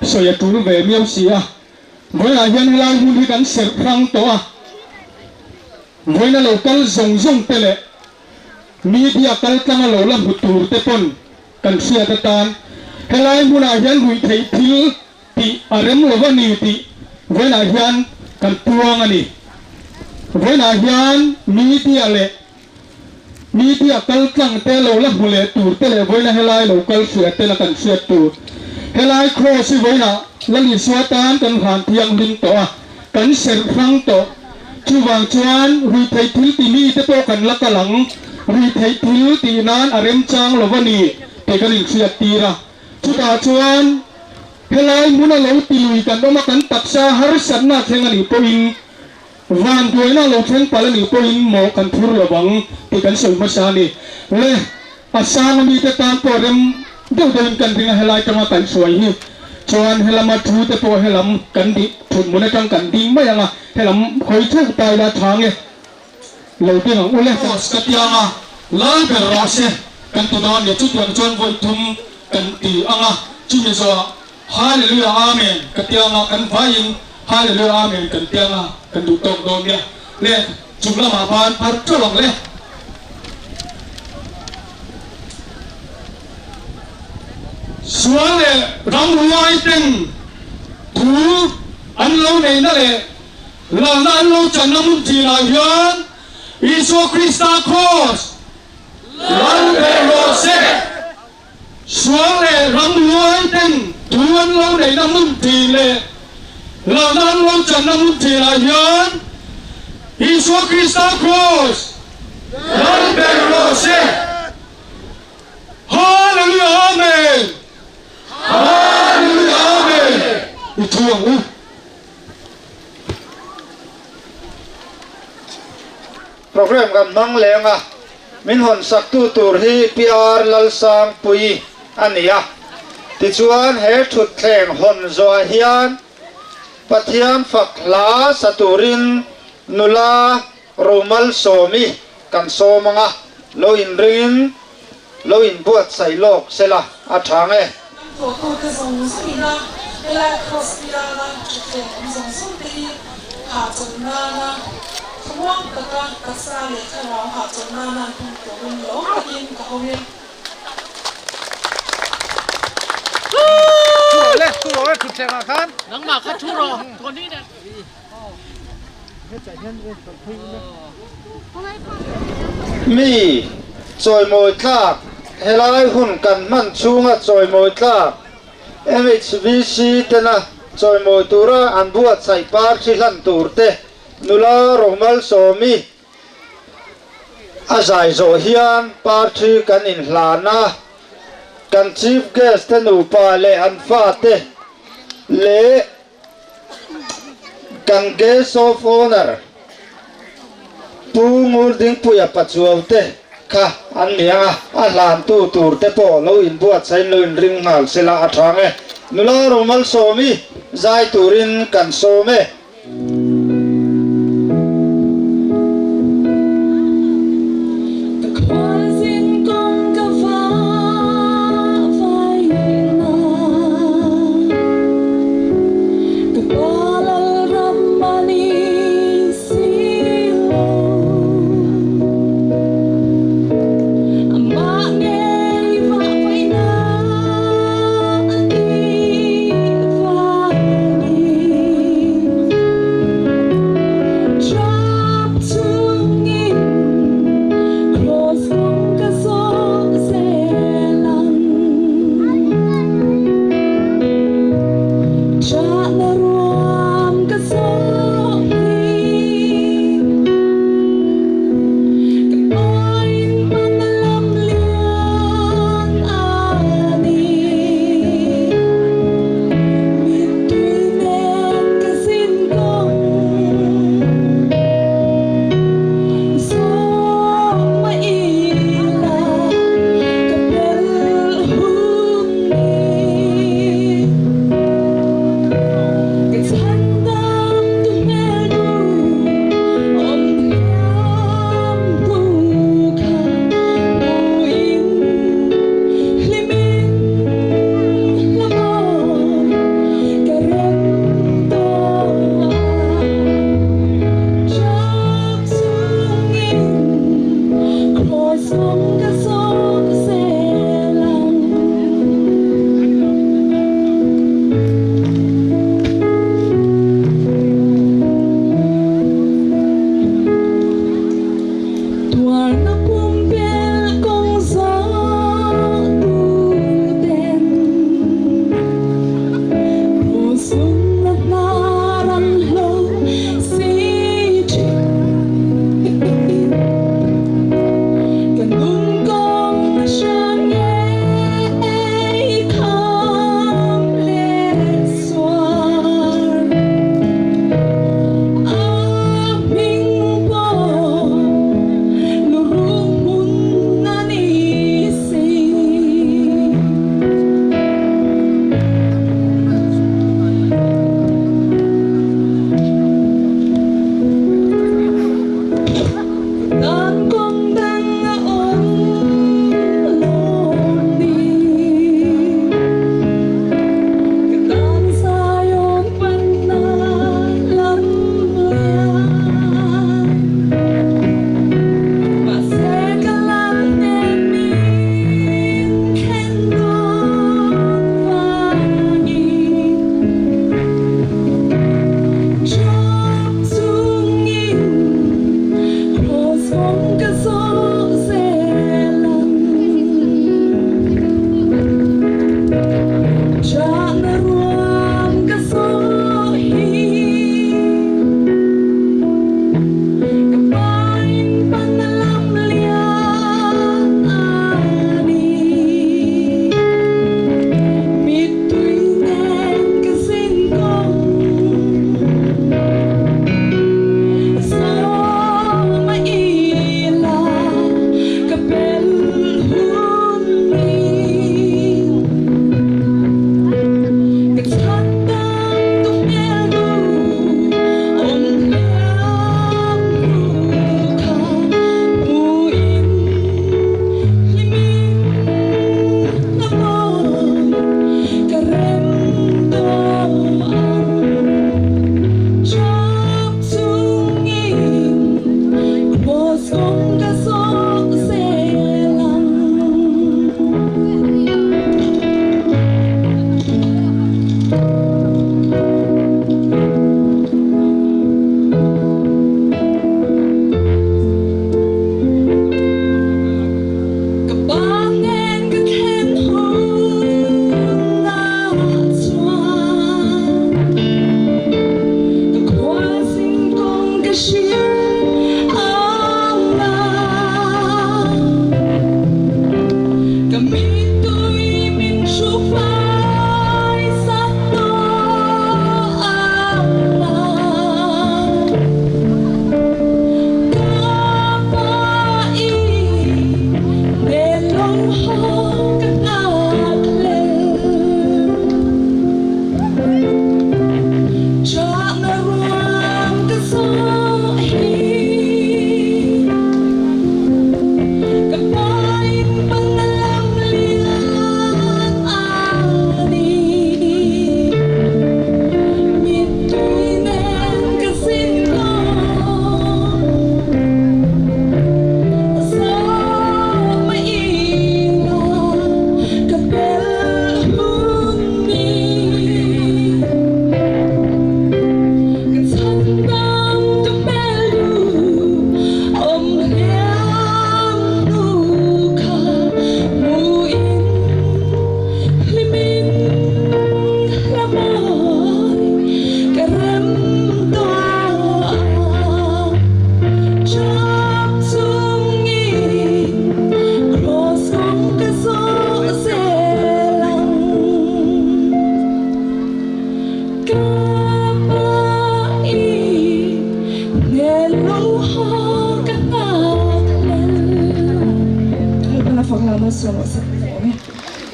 sawi a tul ve miau si a. Vawiinah hian helai hmun hi kan serh hrang tawh a, vawiina lo kal zawng zawng te leh media kal tlanga lo la hmu tur te pawn kan hriat atan helai hmunah hian ruihtheih thil tih a rem lo a ni tih vawiinah hian kan puang a ni. Vawiinah hian media leh Media kal tlang te lo la hmu leh tur te leh vawiina helai lo kal hria te la kan hriat tur. Helai Kraws hi vawiina Lal Isua tan kan hlan thianghlim tawh a, kan serh hrang tawh. Chuvang chuan ruihtheih thil ti mi te pawh kan la kal ang. Ruihtheih thil tih nan a remchang lo a ni tih kan inhriat tir a. Chutah chuan helai hmuna lo ti lui kan awm a, kan taksa harsatna a thleng a nih pawhin, Van buaina lo thleng palh a nih pawhin maw kan phur lo vang tih kan sawi hmasa a ni. Le, a sanga mite tan pawh rem deuh deuhin kan ring a, helai tanga kaihhruai hi chuan helama thu te pawh helam kan dih thut hmun atang kan ding mai ang a, helam hawi theuh ta ila tha nge lo ding ang u le. Cross ka tiang a, lal ber rawh se kan ti dawn ni, chutiang chuan vawi thum kan ti ang a, chumi zawhah Hallelujah Amen ka tiang a kan vaiin Hallelujah Amen kan tiang a kan duh tawk dawn nia le chung lamah ban phar teuh ang le. Sual leh ramruai ten thu an lo neihna leh lalna an lo channa hmun thinah hian Isua Krista Kraws lal ber rawh se. Sual leh ramluai ten thu an lo neihna hmun thin leh lalna an lo channa hmun thinah hian Isua Krista Kraws lal ber rawh se. Hallelujah Amen! Hallelujah Amen! I thu ang u.
Programme kan hmang leng a, min hawn saktu tur hi PR Lalsangpuii a ni a. Tichuan he thutthleng hawn zawhah hian Pathian fak hla sa turin nula Romalsawmi kan sawm ang a, lo inringin lo inbuatsaih lawk sela a tha nge.
Kan thawhtute zawng zawng ina helai Kraws biala thutthleng awm zawng zawng te hi hahchawlh nana thlamuang taka taksa leh thlarau hahchawlh nana an hmang turin lawm takin ka hawng e.
Mi chawimawi tlak helai hun kan hman chhunga chawimawi tlak MHBC tena chawimawi tura an buatsaih parthi hlan tur te nula Romalsawmi A zai zawh hian party kan inhlan a, kan Chief Guest te nupa leh an fate leh kan Guest of Honour Pu Ngurdingpuia Pachuau te kha an ni ang a, a hlantu tur te pawh lo inbuatsahin lo inring nghal sela a tha ang e. Nula Romalsawmi zai turin kan sawm e.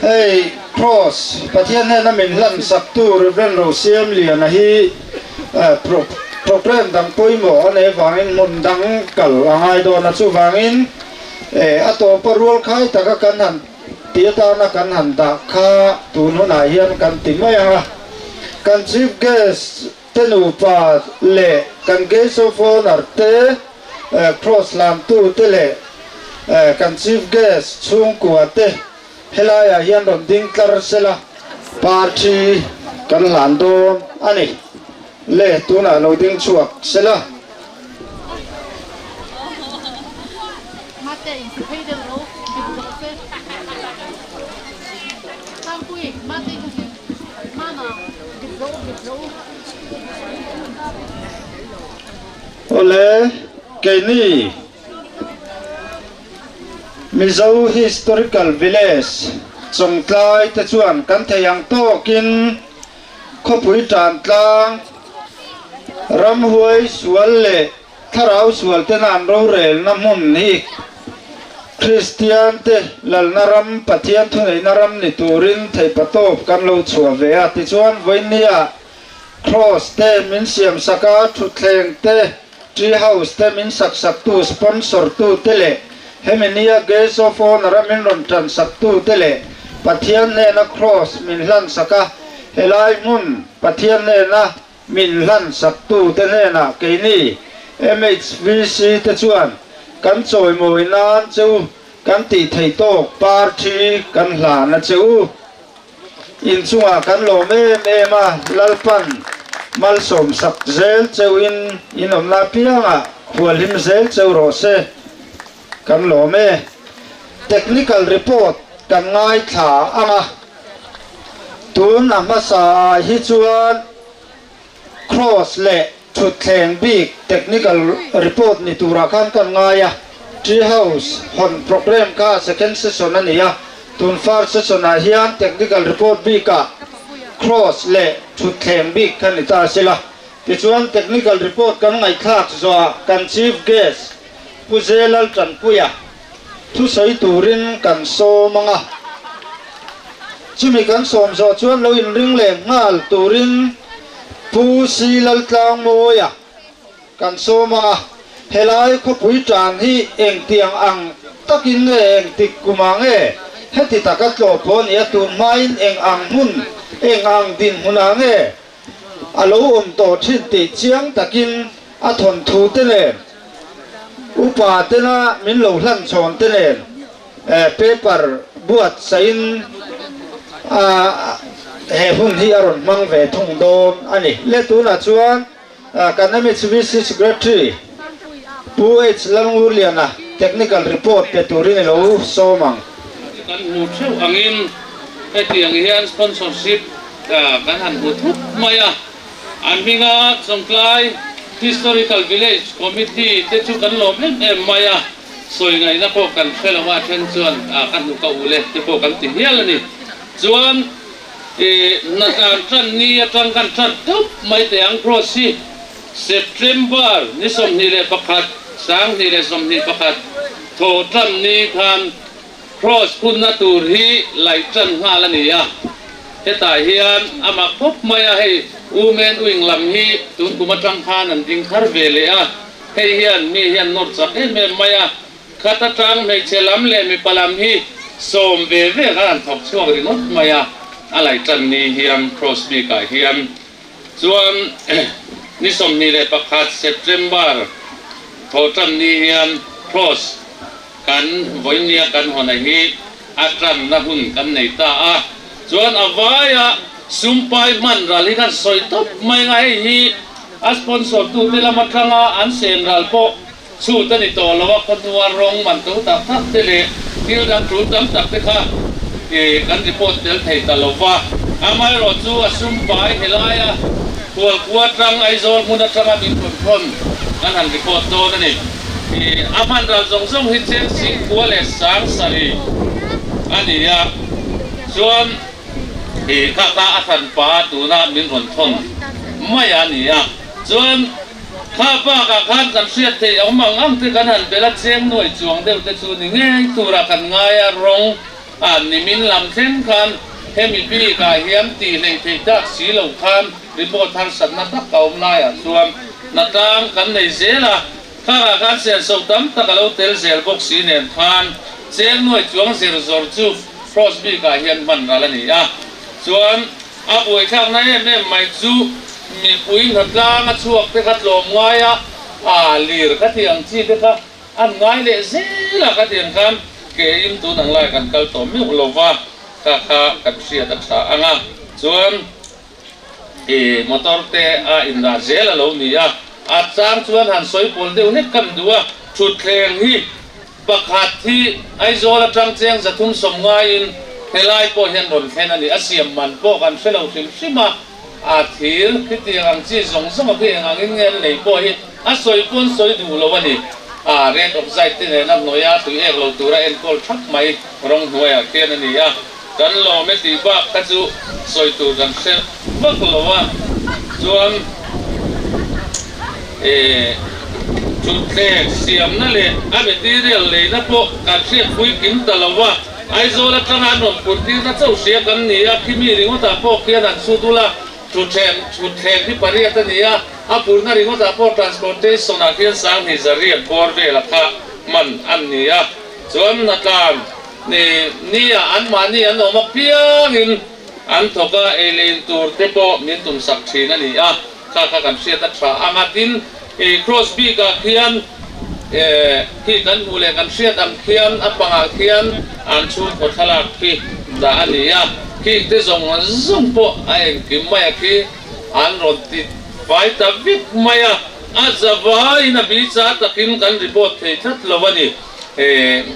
Hei Cross Pathian hnena min hlan saktu Rev. Rosiamliana hi program dang pawimawh a nei vangin hmun dang kal a ngai dawn a, chuvangin a tawpa rual khai taka kan han ti atana kan han dah kha tun hunah hian kan ti mai ang a. Kan Chief Guest te nupa leh kan Guest of Honour te, Cross hlantu te leh kan Chief Guest chhungkua te helaiah hian rawn ding tlar sela. Party kan hlan dawn a ni. Le tunah lo ding chhuak sela. Awle, keini Mizo Historical Village Chawngtlai te chuan kan thei ang tawkin khawpui tan tlang, ramhuai sual leh thlarau sual tena an rorelna hmun hi Kristian te lalna ram, Pathian thuneihna ram ni turin theihpatawp kan lo chhuah ve a. Tichuan, vawinia Cross te min siamsak a, thutthleng te, Tree House te min saksaktu, sponsor tu te leh hemi nia Guest of Honour a min rawn tansaktu te leh Pathian hnena Cross min hlansak a, helai hmun Pathian hnena min hlansaktu te hnenah keini MHVC te chuan kan chawimawi nan che u kan tih theih tawk parthi kan hlan a che u. Inchungah kan lawm em em a, Lalpan malsawm sak zel cheuhin in awmna apiangah khualhim zel cheu rawh se. Kan lawm e. Technical report kan ngaithla ang a, tun a hmasa ah hi chuan Cross leh thutthleng bik technical report ni turah khan kan ngai a, Tree House hawn program kha second session a ni a, tun first session ah hian technical report bikah Cross leh thutthleng bik kha ni ta sela. Tichuan technical report kan ngaihthlak zawhah kan Chief Guest Pu Zelal Tanpuia thusawi turin kan sawm ang a, chumi kan sawm zawh chuan lo inring leh nghal turin Pu Si Laltlangmawia kan sawm ang a, helai khawpui tan hi engtiang ang takin nge engtik kumah nge heti taka tlawh pawh ni a tun hmain eng ang hmun eng ang dinhmunah nge A lo awm tawh thin tih chiang takin a thawnthu te nen, upa tena min lo hlan chhawn te nen paper buatsahin he hun hi a rawn hmang ve thung dawn a ni. Le tunah chuan kan MHVC Secretary Pu H Lalngurliana Technical Report pe turin i lo sawm ang.
Kan hmu theuh angin hetiang hian sponsorship Kan han hmu thup mai a, an hminga Chawngtlai Historical Village Committee te chu kan lawm em em mai a, sawi ngaihna pawh kan hre lo a, then chuan ka hnu ka ule te pawh kan ti hial a ni. Chuan hnatlan tan ni atang kan tan tawp mai teh ang Cross hi September ni 21 21 thawh tan ni khan. Cross phunna tur hi laih tan nghal a ni a, hetah hian a mak khawp mai a, hei Women Wing lam hi tun kum atang khan an ding thar ve leh a, hei hian mi hian nawr chak em em mai a, khat atang hmeichhe lam leh mipa lam hi sawm ve ve khan an thawk chhuak ringawt mai a, a laih tan ni hian Cross bikah hian chuan ni 21 September thawhtan ni hian Cross Kan vawinia kan hawna hi a tanna hun kan nei ta a, chuan a vaia sumpai hman ral hi kan sawi tawp mai ang a, hei hi a sponsor tute lam atanga an sen ral pawh chhut a ni tawh lo a, khawhnua rawng man to tak tak te leh thil dang tul tam tak te kha kan report tel thei ta lo va, amaherawh chu a sumpai helaia Khualkhua atang Aizawl hmun atanga min rawn thawn kan han report dawn a ni. A hman ral zawng zawng hi cheng singkhua leh sang sarih a ni a, chuan kha kha a hran pa tuna min rawn thawn mai a ni a, chuan kha bakah khan kan hriat theih awm ang ang te kan han bel a, cheng nuai chuang deuh te chu ni ngei turah kan ngai a, rawng a nimin lam thleng khan hemi bikah hian tih hleih theih dak si lo khan report harsatna tak a awm laiah chuan hnatlang kan nei zel a. Thlarah khan senso tam tak a lo tel zel bawk si nen khan cheng nuai chuang zir zawr chu Cross bikah hian hman ral a ni a. Chuan a buaithlakna em em mai chu mipui hnatlang a chhuak te kha tlawm ngai a, a lir kha ti ang chi te kha an ngai leh zel a, khatiang khan ke in tun ang lai kan kal tawh meuh lo va, kha kha kan hriat a tha ang a. Chuan. I motor te a indah zel a lo ni a, a chang chuan han sawi pawl deuh hlek kan duh a, thutthleng hi pakhat hi Aizawl atang cheng 390 in helai pawh hian rawn thlen a ni, a siam man pawh kan hre lo hrim hrim a, a thir khitiang ang chi zawng zawng a khi eng angin nge an lei pawh hi a sawi pawn sawi duh lo a ni, a red oxide te nena hnuaia tui ek lo tura enkawl thap mai rawng hnuaiah khian a ni a. Kan lawm e tih bak kha chu sawi tur kan hre vak lo a, chuan eh thutthleng siamna leh a material leina pawh kan hriatpui kim ta lo a, Aizawl atanga an rawn phurh tirna chauh hria kan ni a, khimi ringawtah pawh khian an chhut ula, thutthleng thutthleng hi pariat a ni a, a phurhna ringawtah pawh transportation ah khian 20,100 bawr vela kha hman an ni a, chuan hnatlan. Ni nia anmahni an awm apiangin an thawk a, ei leh in tur te pawh min tum sak thin a ni a, kha kha kan hriat a tha ang a, tin i cross bikah khian khi kan hmuh leh kan hriat ang khian a pangah khian an chhungkaw thlalak khi dah a ni a, khi te zawng zawng pawh a engkim mai a khi an rawn ti fai ta vek mai a, a zavaiin a bicha takin kan report thei tlat lo a ni.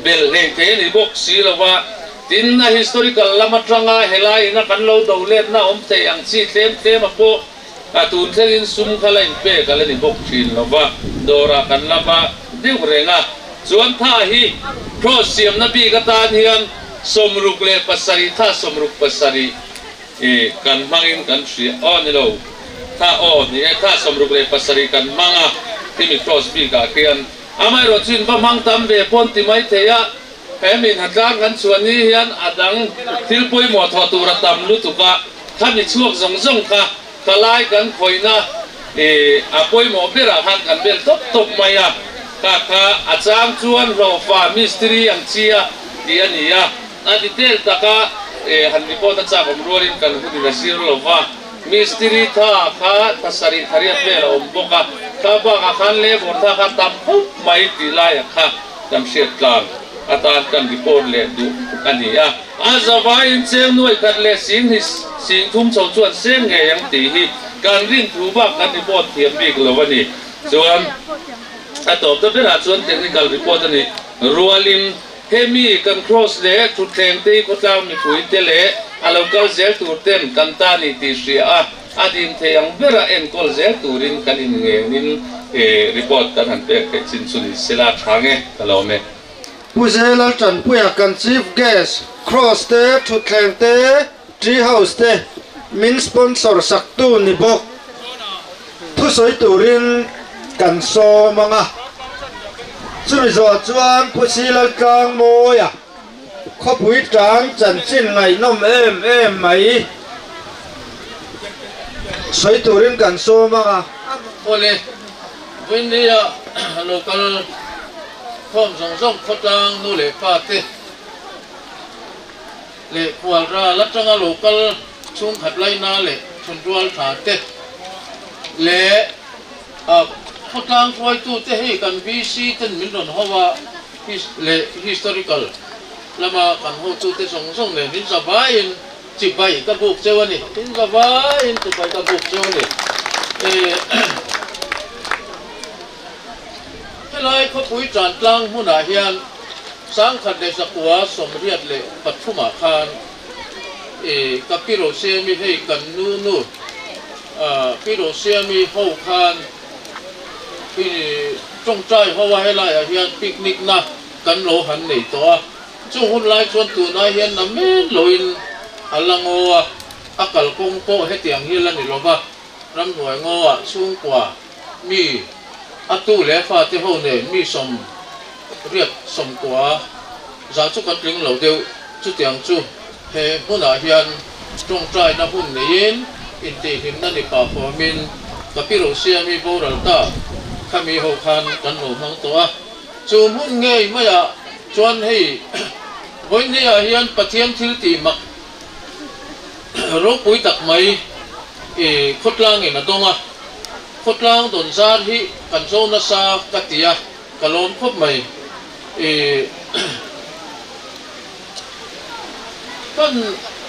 Belh hlei thei a ni bawk si lo va, tin a historical lam atanga helai ina kan lo do letna awm thei ang chi tlem tlem a pawh a tun thlengin sum kha la inpek a la ni bawk thin lo va, dawrah kan la va deuh reng a. Chuan tha hi cross siamna bik atan hian 67 tha 67 kan hmangin kan hria aw ni lo tha aw ni e tha 67 kan hmang a khimi cross bikah khian. Amaherawh chu in va hmang tam ve pawn ti mai thei a, he mi hnatlang kan chhuah ni hian a dang thil pawimawh thawh tur a tam lutuk a, khami chhuak zawng zawng kha ka lai kan khawihna ih a pawimawh berah khan kan bel tawp tawp mai a, kha kha a chang chuan hlawhfa mistiri ang chi a tih a ni a, a detail taka ih han report a chak awm rualin kan hunin a zir lo va. Mistiri tha kha pasarih thariat vel a awm bawk a, kha bakah khan labour tha kha tam khawp mai tih laiah kha kan hriat tlang atan kan report leh duh a ni a. A zavaiin cheng nuai khat leh sing hi sing thum chho chuan seng ngei ang tih hi kan rin thu bak kan report thiam bik lo a ni. Chuan a tawp ta berah chuan technical report a nih rualin, Hemi kan Cross leh thutthleng te hi khawtlang mipui te leh a lo kal zel tur ten kan ta ni tih hria a, a dim thei ang bera enkawl zel turin kan inngenin report kan han pek theih chin chu ni sela tha nge ka lawm e.
Pu Zelal Tanpuia kan Chief Guest, Cross te, thutthleng te, Tree House te min sponsor sak tu ni bawk. Thusawi turin kan sawm ang a, chumi zawh chuan Pu Silaltlangmawia. Khawpui tan chanchin ngaihnawm em em mai sawi turin kan sawm ang a.
Awle, Vawinia local khawm zawng zawng khawtlang nu leh pa te leh khual ral atanga local chhungkhat laina leh chhunrual tha te leh khawtlang hruaitute hei kan VC ten min rawn ho a leh historical lama kan hotute zawng zawng nen in zavaiin chibai ka buk cheu a ni. In zavaiin chibai ka buk cheu a ni. Helai khawpui Tantlang hmunah hian 1983 ah khan ka Pi Rosiami hei kan nu nu Pi Rosiami ho khan tawngtai ho a helaiah hian picnic na kan lo han nei tawh a, chung hun lai chuan tunah hian na men loin a la ngaw a, a kalkawng pawh hetiang hi la ni lova, ramhnuai ngawah chhungkua mi a tu leh a fate ho nen mi 89 zah chu kan tling lo deuh. Chutiang chu he hmunah hian tawngtaina hun neiin intihhlimna ni pah fawmin ka pi Rosiami boral ta khami ho khan kan lo hmang tawh a. Chu hmun ngei maiah chuan hei vawiinniah hian Pathian thil tih mak Ropui tak mai i khawtlangin a dawng a, khawtlang dawn zar hi kan zo nasa ka ti a, ka lawm khawp mai. I kan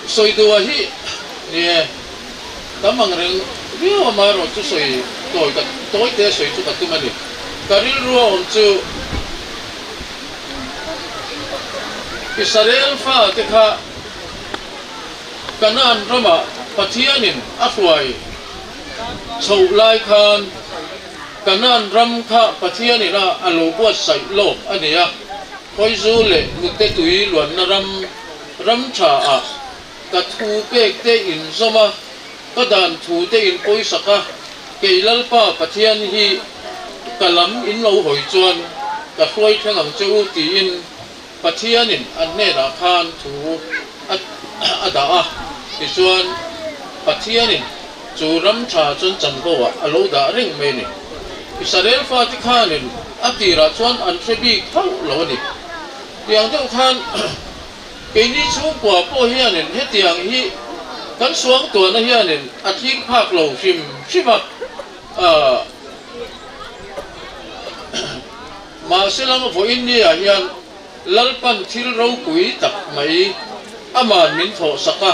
sawi duh a hi ni e, tam ang reng viau amaherawh chu sawi tawi ka tawi te sawi chu ka tum a ni. Ka rilru a awm chu Israel fate kha Kanaan ramah Pathianin a hruai chhoh lai khan Kanaan ram kha Pathianin a a lo buatsaih lawk a ni a, Khawizu leh hnute tui luanna ram ram tha ah ka thu pek te in zawm a, ka dan thu te in pawisak a, kei Lalpa Pathian hi ka lam in lo hawi chuan ka hruai thleng ang che u tiin Pathianin an hnenah khan thu a dah a, tichuan Pathianin chu ram tha chuan chanvo ah a lo dah reng mai a ni. Israel fate khanin a tirah chuan an hre bik hauh lo a ni. Tiang deuh khan keini chhungkua pawh hianin hetiang hi kan suangtuahna hianin a thlir phak lo hrim hrim a. Mahse lama vawiin ni ah hian Lalpan thil ropui tak mai aman min thawh sak a,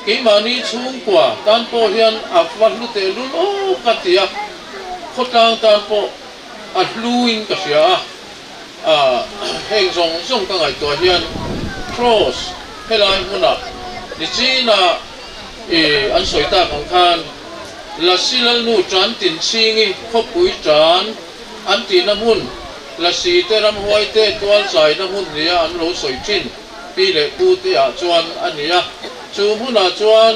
keimahni chhungkua tan pawh hian a va hlu teh lul aw ka ti a, khawtlang tan pawh a hlu in ka hria a, ah heng zawng zawng ka ngaihtuah hian Kraws helai hmunah nichina i an sawi tak ang khan Lasi Lalnu tan Tinchhingi khawpui tan An tihna hmun, Lasi te ramhuai te tual zaina hmun nia an lo sawi thin pi leh pu te ah chuan a ni a. Chu hmunah chuan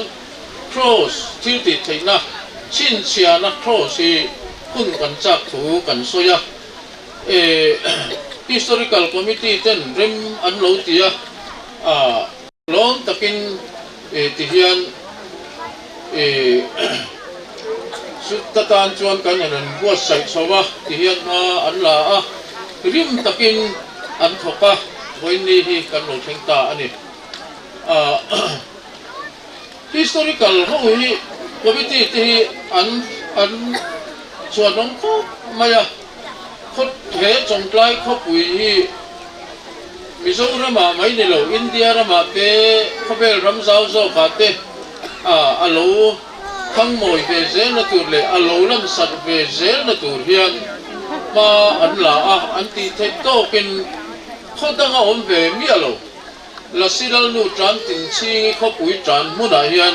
Kraws thil tih theihna chhinchhiahna Kraws hi hun kan chak thu kan sawi a. E Historical Committee ten rem an lo ti a. Lawm takin ti hian sut atan chuan kan han an buatsaih chho a ti hian hma an la a, rim takin an thawk a, vawiinni hi kan lo thleng ta a ni. Historical ho hi committee te hi an an chhuanawm khawp mai a, khaw he Chawngtlai khawpui hi Mizoramah mai ni lo, India ramah te, khawvel ram zau zawkah te a lo thangmawi ve zelna tur leh a lo lansarh ve zelna tur hian hma an la a, an tih theih tawkin khaw danga awm ve miah lo. Lasi Lalnu tan Tinchhingi khawpui tan hmunah hian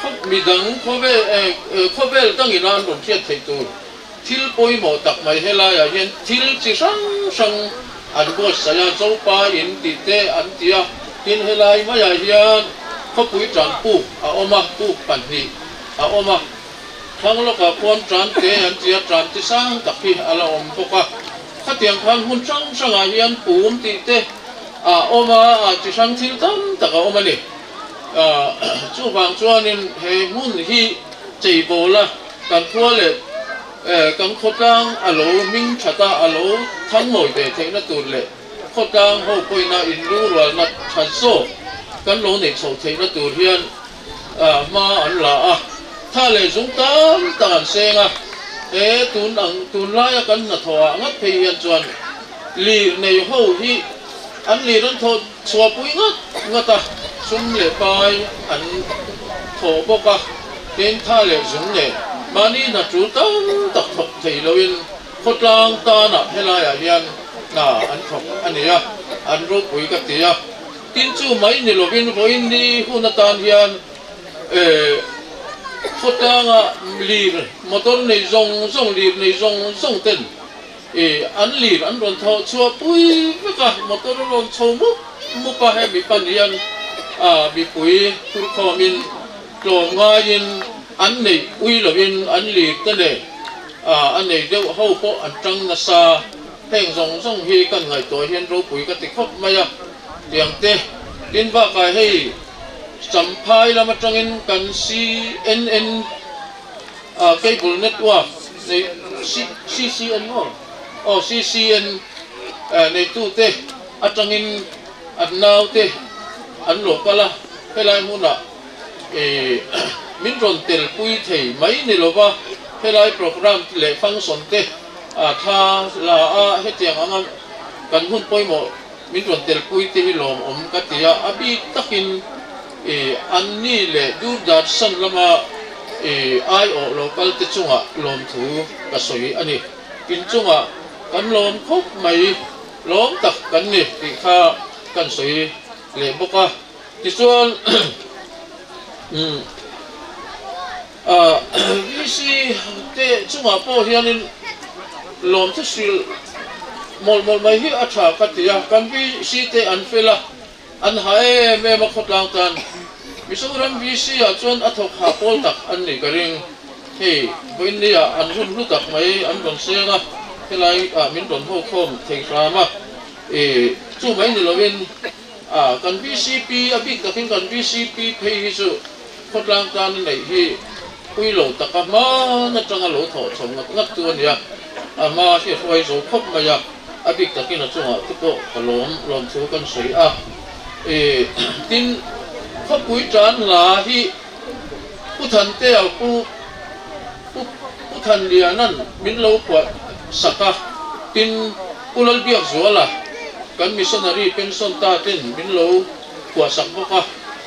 khaw midang khawvel khawvel dangin a an rawn hriat theih tur Thil pawimawh tak mai helaiah hian thil chi hrang hrang an buatsaih a, Zopa in tih te an ti a, tin helai maiah hian khawpui tan puk a awm a, puk pahnih a awm a, thlang lawkah khuan tan te an ti a, tan chi sang tak hi a la awm bawk a, khatiang khan hmun hrang hrangah hian pum tih te. A awm a, a chi hrang thil tam tak a awm a ni. Chuvang chuanin he hmun hi cheibawl a, kan khua leh kan khawtlang a lo hming that a, a lo thangmawi ve theihna tur leh khawtlang ho pawhina inlungrualna tha zawk kan lo neih chhoh theihna tur hian hma an la a, tha leh zung tam tak an seng a, he tun ang tunlaia kan hnathawhah ngat phei hian chuan lir nei ho hi an lir an thawh chhuahpui ngat ngat a, sum leh pai an thawh bawk a, tin tha leh zung nen mahni hna tul tam tak thawk thei loin khawtlang tanah helaiah hian hna an thawk a ni a, an ropui ka ti a. Tin chu mai ni lovin vawiin ni hun atan hian khawtlanga lir motor nei zawng zawng lir nei zawng zawng ten an lir an rawn thawh chhuah pui vek a, motor a rawn chho mup mup a, hemi pan hian mipui phurkhawmin tlawm ngaiin an neih ui lovin an lir te nen a nei deuh ho pawh an tang nasa. Heng zawng zawng hi kan ngaihtuah hian ropui ka ti khawp mai a, tiang te tin bakah hei Champhai lam atangin kan CNN cable network nei CCN maw? Aw CCN neitute atangin an naute an lo kal a, helai hmunah min rawn telpui thei mai ni lova helai programme leh function te A thla la a, hetiang anga kan hun pawimawh min rawn telpui te hi lawmawm ka ti a, a bik takin i anni leh Doordarshan lama i aiawh lo kal te chungah lawmthu ka sawi a ni. Inchungah kan lawm khawp mai, lawm tak kan ni tih kha kan sawi leh bawk a. Tichuan umm. VC te chungah pawh hianin lawmthu hrilh mawlh mawlh mai hi a tha ka ti a, kan VC te an fel a, an ha em em a khawtlang tan. Mizoram VC ah chuan a thawk hah pawl tak an nih ka ring. Hei vawiinni ah an hun hlu tak mai an rawn seng a, helai ah min rawn ho khawm thei hram a, chu mai ni lovin kan VCP a bik takin kan VCP phei hi chu Khawtlang tan a neih hi pui lo taka hman atanga lo thawh chho ngat ngat tu a ni a, a hma hi a hruai zo khawp mai a, a bik takin a chungah te pawh ka lawm lawm thu kan sawi a. I tin, khawpui tan la hi Pu Thantea Pu Pu Pu Thanliana'n min lo phuah sak a, tin Pu Lalbiakzuala kan missionary pension ta ten min lo phuah sak bawk a.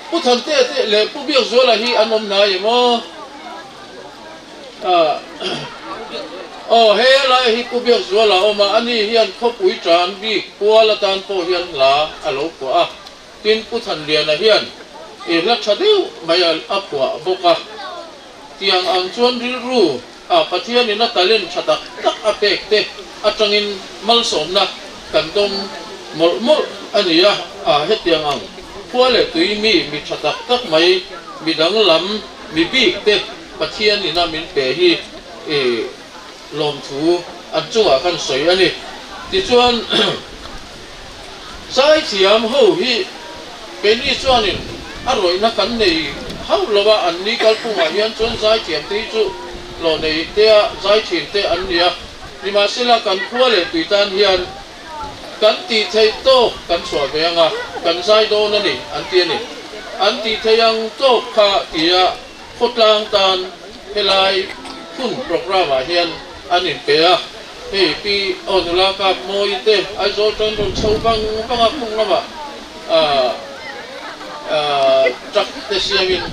Pu Thantea te leh Pu Biakzuala hi an awm hnai em aw? Aw he lai hi Pu Biakzuala a awm a, ani hian khawpui tan bik kual atan pawh hian hla a lo phuah a, tin Pu Thanliana hian i hla tha deuh mai a phuah bawk a. Tiang ang chuan rilru a Pathianin a talent tha tak tak a pek te atangin malsawmna kan dawng mawlh mawlh a ni a, a hetiang ang khua leh tui mi mi tha tak tak mai mi danglam mi bik te Pathianin a min pe hi i lawmthu an chungah kan sawi a ni. Tichuan Zaithiam ho hi keini chuanin a rawihna kan nei hauh lo a, an ni kalphungah hian chuan zaithiam te hi chu hlawh nei tea zaithin te an ni a, nimahsela kan khua leh tui tan hian kan tih theih tawk kan chhuah ve anga kan zai dawn a ni an ti a ni. An tih theih ang tawk kha tia Khawtlang tan helai hun programme ah hian an inpe a, hei Pi aw nula kap Mawi te Aizawl tan rawn chho vang vang a khung lamah truck te siamin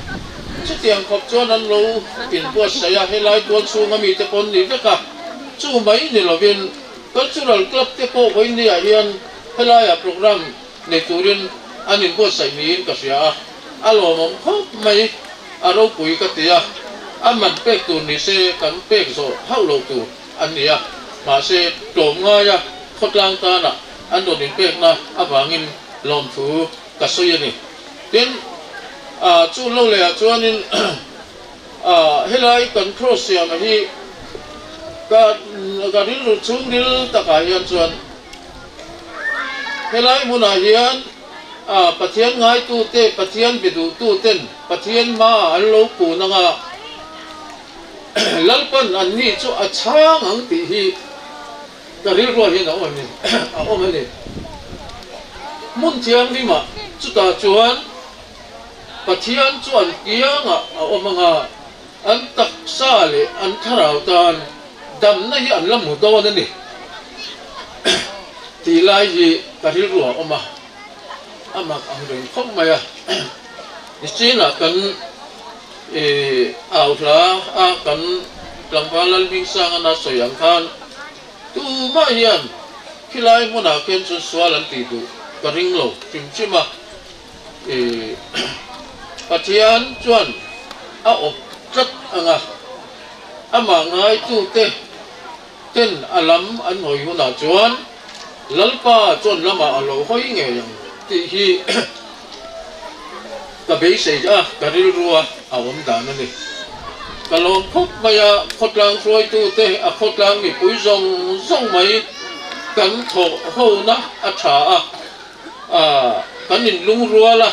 chutiang khawp chuan an lo inbuatsaih a, helai tual chhunga mite pawn ni vek a, chu mai ni lovin Cultural Club te pawh vawiinni ah hian helaiah programme nei turin an inbuatsaih niin ka hria a, a lawmawm khawp mai, a ropui ka ti a, a man pek tur ni se kan pek zawh hauh lo tur an ni a, mahse tlawm ngaia khawtlang tana an rawn inpekna avangin lawmthu ka sawi a ni. Tin, chu lo lehah chuanin helai kan cross siama hi ka ka rilru chhungril takah hian chuan. Helai hmunah hian Pathian ngaitute, Pathian be duhtuten Pathian hmaah an lo kun anga Lalpan anni chu a chhang ang tih hi ka rilruah hian a awm a ni, a awm a ni. Hmun thianghlimah chutah chuan Pathian chu an kiangah a awm anga an taksa leh an thlarau tan damna hi an la hmu dawn a ni tih lai hi ka rilru a awm a, a mak ang reng khawp mai a. Nichinah kan au hla a kan tlangval Lalhmingsangana sawi ang khan tumah hian khilai hmunah khian chuan sual an tih duh ka ring lo hrim hrim a. Pathian chuan a awp tlat ang a, amah ngaitute ten a lam an hawi hunah chuan Lalpa chuan lamah a lo hawi ngei ang tih hi ka beisei a, ka rilrua a awm dan a ni. Ka lawm khawp mai a, khawtlang hruaitute, a khawtlang mipui zawng zawng mai kan thawh hona a tha a. Kan inlungrual a,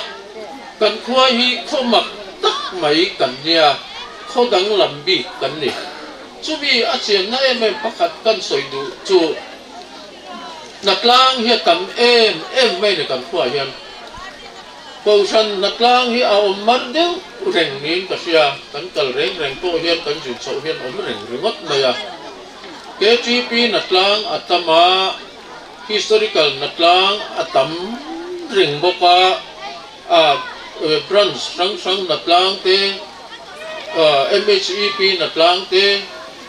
kan khua hi khaw mak tak mai kan nia, khaw danglam bik kan ni. Chumi a chianna em em pakhat kan sawi duh chu hnatlang hi a tam em em mai ni kan khuaah hian. Kohhran hnatlang hi a awm mar deuh reng niin ka hria, kan kal reng reng pawh hian kan zin chhoh hian awm reng ringawt mai a. KTP hnatlang a tam a. Historical hnatlang a tam reng bawk a, a branch hrang hrang hnatlang te, MHEP hnatlang te,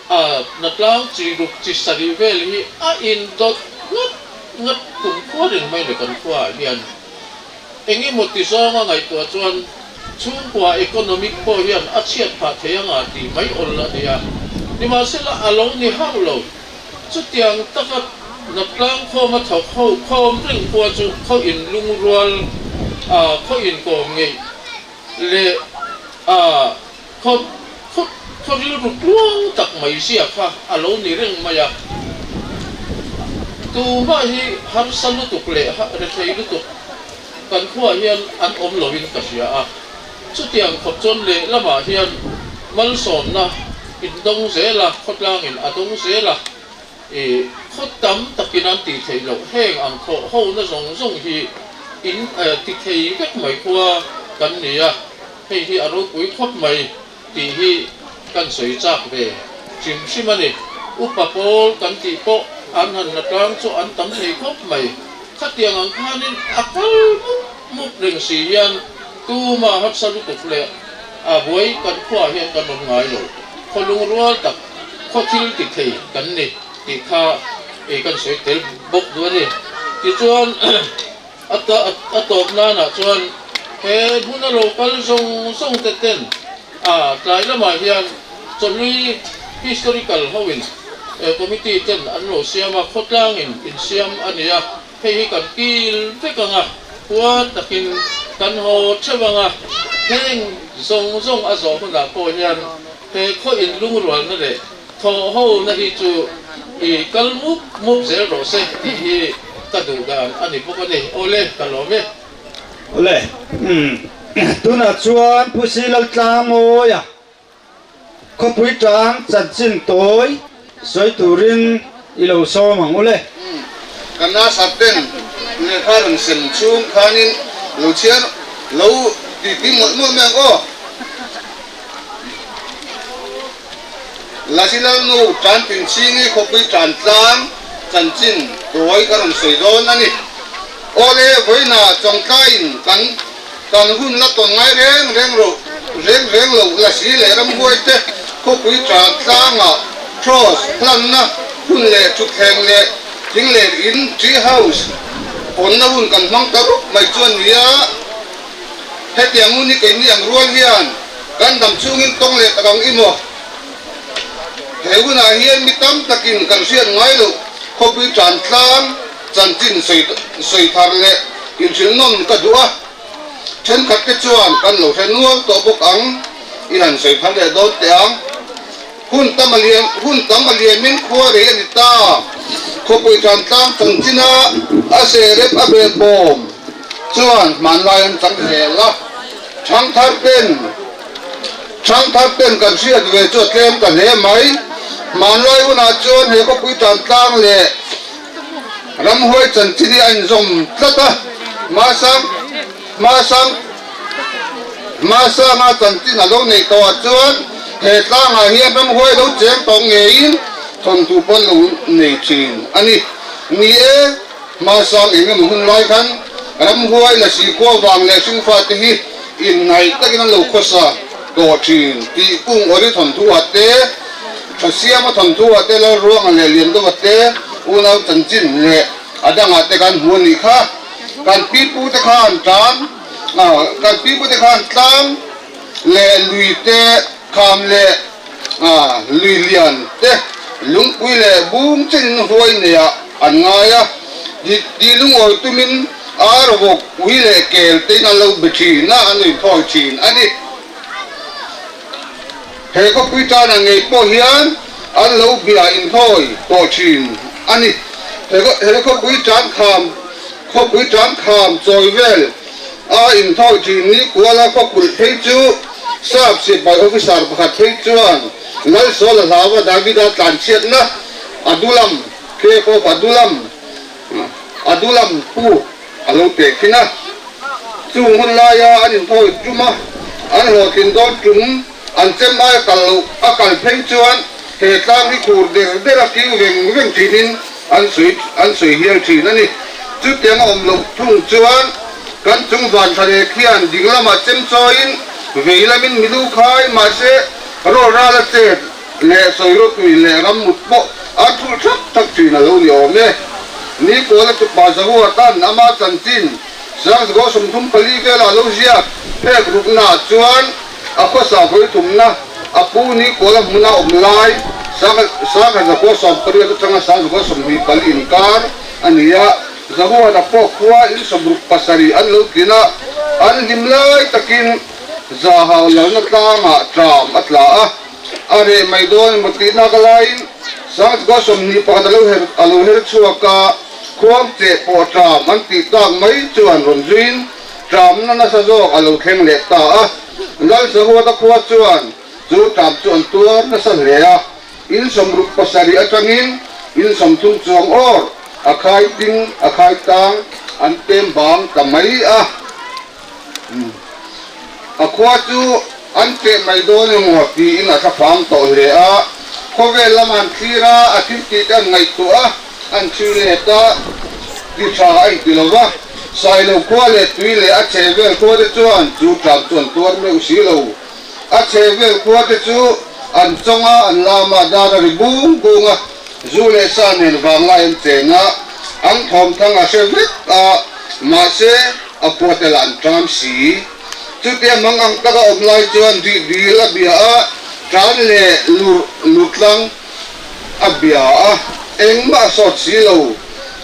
a hnatlang chi ruk chi sarih vel hi a indawt nghat nghat kum khua reng mai le kan khuaah hian. Eng emaw ti zawnga ngaihtuah chuan chhungkua economic pawh hian a chhiat phah thei anga tih mai awl a ni a, nimahsela a lo ni hauh lo. Chutiang taka hnatlang khawma thawk ho khawm reng khua chu khaw in lungrual a, khaw in kawm ngeih leh a, khaw khaw khaw rilru tluang tak mai zia kha a lo ni reng mai a. Tumah hi harsa lutuk leh rethei lutuk kan khuaah hian an awm loin ka hria a. Chutiang khawp chuan lehlamah hian malsawmna in dawng zel a, khawtlangin a dawng zel a, i khaw tam takin an tih theih loh heng ang khawh hona zawng zawng hi in ti thei vek mai khua kan ni a, hei hi a ropui khawp mai tih hi kan sawi chak ve hrim hrim a ni. Upa pawl kan tih pawh an han la tlang chu an tam thei khawp mai. Khatiang ang khanin a kal mup mup reng si hian tuma hapsa lutuk leh a buai kan khuaah hian kan awm ngai lo. Khaw lungrual tak, khaw thil ti thei kan ni tih kha kan sawi tel bawk duh a ni. Tichuan. A a tawp nanah chuan he hmuna lo kal zawng zawng te ten a tlai lamah hian chawhlui historical hoin committee ten an lo siam a, khawtlangin insiam a ni a, hei hi kan kil vek ang a, khua takin kan haw theuh ang a, heng zawng zawng a zawh hunah pawh hian he khaw inlungrualna leh Thaw ho na hi chu i kal mup mup zel rawh se tih hi ka duh dan a ni bawk a ni. Awle, ka lawm e.
Awle, umm, tunah chuan Phusi Laltlangawia khawpui tang chanchin tawi sawi turin i lo sawm ang ule.
Kan Nasar ten lehkha rawn sem chhung khanin lo chhiar lo titi mawlh mawlh mai ang aw. Lasilalnu Tantin Chingi khawpui tan tlang chanchin tawi ka rawn sawi dawn a ni. Awle, vawiina Chawngtlaiin kan kan hun la tawn ngai reng reng ro reng reng lo Lasi leh Ramhuaite khawpui tan tlangah Cross hlanna hun leh thutthleng leh thing leh in, tree house, hawnna hun kan hmang ta rup mai chu a ni a. Hetiang hun hi keini ang rual hian kan dam chhungin tawng leh tak ang i maw? He hunah hian mi tam takin kan hriat ngai loh khawpui tan tlang chanchin sawi thar leh inhrilhnawn ka duh a, thenkhat te chuan kan lo hre nual tawh bawk ang i han sawi thar leh dawn teh ang. Hun tam a liam, hun tam a liamin khua rei a ni ta. Khawpui Tantlang chanchina a serep a bel bawm chuan hmanlai an chang zel a, Thangthar ten Thangthar ten kan hriat ve chu a tlem ta hle mai. Hmanlai hunah chuan he khawpui Tantlang leh Ramhuai chanchin hi a inzawm tlat a, Hmasang Hmasang Hmasanga chanchin a lo neih tawhah chuan he tlangah hian ramhuai lo cheng tawh ngeiin thawnthu pawn lo nei thin a ni. Ni e, Hmasang eng emaw hun lai khan ramhuai lasi khua vang leh hringfate hi inngaih takin an lo khawsa tawh thin tih kung awri thawnthu ah te, Tha Siama thawnthu ah te, Lalruanga leh Liandova te unau chanchin leh a dangah te kan hmu a nih kha. Kan pipute khan tlang kan pipute khan tlang leh lui te, kham leh lui lian te, lungpui leh bung chenin huai neiah an ngai a. Tih lungawi tumin ar vawk ui leh kel tein an lo be thin a, an inphawi thin a ni. He khawpui tana ngei pawh hian an lo bia inthawi tawh thin a ni. He khawpui tan kham khawpui tan kham chawi vel a inthawi thin ni kuala khaw kulh phei chu Sap sipai officer pakhat phei chuan Lalsawla hlaua Davida tlanchhiatna Adulam, Cave of Adulam, Adulam puk a lo teh thin a. Chung hun laia an inthawi tum a, an hlawhtlin dawn tum an chem aia kal loh a kal phei chuan he tlang hi khur der der a kiu veng veng thinin an sawi an sawi hial thin a ni. Chutiang a awm loh thung chuan kan chung van thla leh khian ding lamah chem chawiin vei lamin milu khai mahse rawl ral a chet leh sawirawtui leh rammut pawh an thulh thak thak thin a lo ni awm e. Nikuala tupa Zahua tan ama chanchin Sangzgo 34 vela lo ziak phek ruknaah chuan a khawsa vawithumna a pu Nikuala hmuna awm lai Sangzgo 18 atanga Sangzgo 24 inkar a ni a, Zahuana pawh khua in 67 an lo tlin a, an hlim lai takin Zahau lalna tlangah tram a tla a. A reh mai dawn emaw tihna ka laiin Sangchukua 21 a lo her a lo her chhuak a, khuang cheh pawh tram an tih tak mai chuan rawn zuiin tramna nasa zawk a lo thleng leh ta a. Lalsahuata khua chuan chu tram chu an tuar nasa hle a, in 67 atangin in 30 chuang awr a khai ting a khai tang an pem bang ta mai a. A khua chu an teh mai dawn emaw tiin a thlaphang tawh hle a, khawvel lam an thlir a, a thil tih te an ngaihtuah a, an chhui let a, ti tha a inti lo va. Sailo khua leh tui leh a chhe vel khua te chuan chu tlam chu an tuar meuh si lo. A chhe vel khua te chu an chawng a, an lam a, dar a ri bung bung a, zu leh sa nen vanglai an cheng a, an thawmthang a hre vek a, mahse, A puat elah an ṭam si. Chutia mang ang taka awm lai chuan rih dil a bia a, ṭan leh lurh lurtlang a bia a, engmah a sawt si lo.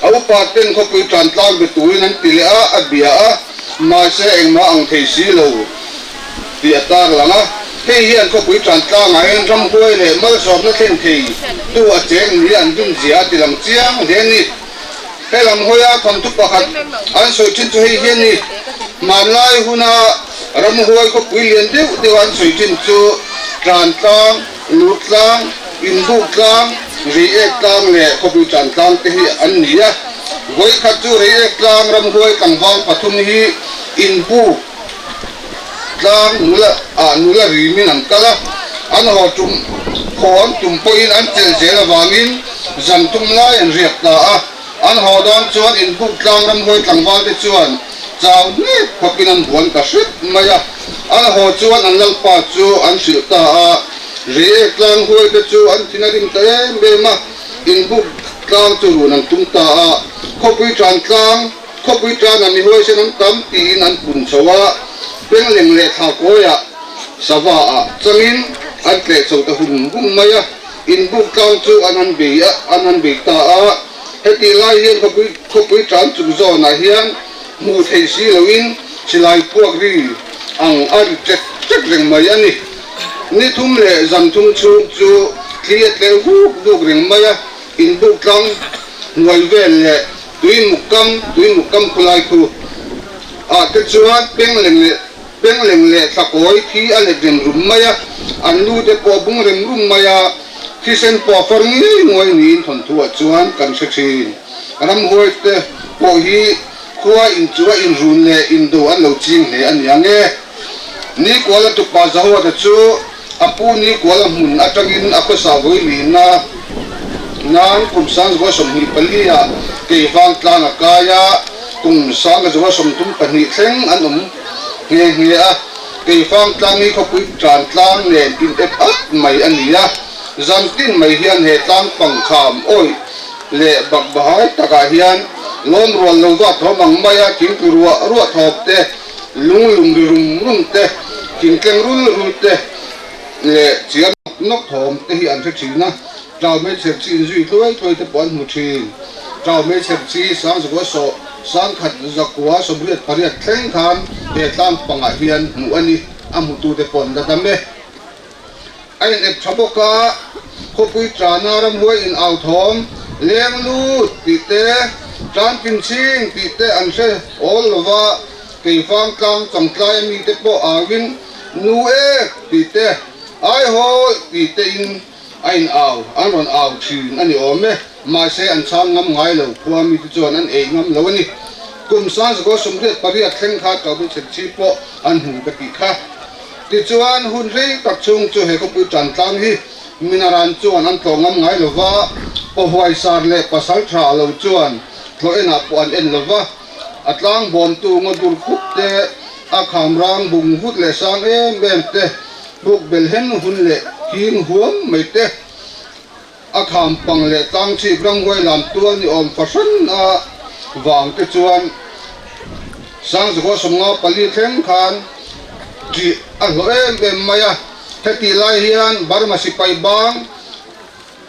A upa ten khawpui ṭan tlang be turin an ti leh a, a bia a, mahse engmah ang thei si lo tih a tarlang a. Hei hian khawpui ṭan tlangah hian ramhuai leh malsawmna thlen thei tu a cheng ni an rinzia a ti lang chiang hle a ni. He lam hawia thawnthu pakhat an sawi thin chu hei hian ni, Hmanlai huna ramhuai khawpui lian deuh deuh an sawi thin chu Tlan tlang, Lut tlang, Inbuk tlang, Reiek tlang leh khawpui tlan tlang te hi an ni a. Vawikhat chu Reiek tlang ramhuai tlangval pathum hi Inbuk tlang nula ah nula rimin an kal a, an haw tum haw an tum pawhin an chelh zel avangin zan tum lai an riak ta a, an haw dawn chuan inbuk tlang ramhuai tlangval te chuan chau hnep khawpin an buan ta hrep mai a, an haw chuan an lalpa chu an hrilh ta a, Reiek tlang huai te chu an thin a rim ta em em a, inbuk tlang chu run an tum ta a, khawpui tan tlang. Khawpui tana mi huaisen an tam tiin an pun chho a, pengleng leh thla kawiah sava ah changin an tleh chho ta hum hum mai a, inbuk tlang chu an han bei a, an han bei ta a. Hetih lai hian khawpui khawpui tan chung zawnah hian hmuh theih si loin silai puak ri ang a ri ṭek ṭek reng mai a ni. Ni thum leh zan thum chhung chu thli a tleh vuk vuk reng mai a, inbuk tlang. hnuai vel leh Tuimukam, Tuimukam khawlai khu ah te chuan Pengleng leh Pengleng leh Thlakawi thi a let rem rum mai a, an lu te pawh a bung rem rum mai a, thisen pawh a far ngei nguai niin thawnthu ah chuan kan hre thin. Ramhuai te pawh hi khua in chu a inrun leh indo an lo ching hle a nia nge. Nikuala tupa Zahuata chu a pu Nikuala hmun atangin a khawsa vawi lihna nan kum 1924 ah Keivang tlang a kai a, kum 1932 thleng an awm nghe nghe a. Keivang tlang hi khawpui tan tlang nen in ep at mai a ni a, zan tin mai hian he tlang pangkham awih leh bakbahai takah hian lawm rual lo va thawm ang mai a, thingtlu ruah ruah thawp te, Lung lum ri rum rum te, thingtleng rul rul te leh chiar nawk nawk thawm te hi an hre thin a, Tlau hmeichher chi inzui hluai hluai te pawh an hmu thin. Tlau hmeichher chi sangzakua sawh sangkhat zakua 88 thleng khan he tlang pangah hian hmuh a ni, a hmutute pawh an la dam e. A in ep tha bawk a, khawpui tana ramhuai in au thawm, leng lut tih te, tlan tin ching tih te an hre awl lo va, keifang tlang changtlai a mite pawh auin nu ek tih te, ai hawl tih te in a in au, an rawn au thin a ni awm e. Mahse an chhang ngam ngai lo, khua mite chuan an ei ngam lo a ni. Kum 1988 thleng kha Ṭaubi Chhepchhi pawh an hmu ka tih kha. Tichuan, hun rei tak chhung chu he khawpui tan tlang hi Minaran chuan an tlawh ngam ngai lo va, Pawhuai sar leh pasal tha lo chuan tlawh enah pawh an en lo va, a tlang bawmtu ngaw dur khup te, a kham rang bung vut leh sang em em te, buk bel hen hun leh hing huam mai te, a kham pang leh tlang chhip ramhuai lam tual ni awm fahran a vang te chuan 1954 thleng khan ṭih a hlawh em em mai a. Hetih lai hian Burma sipai bang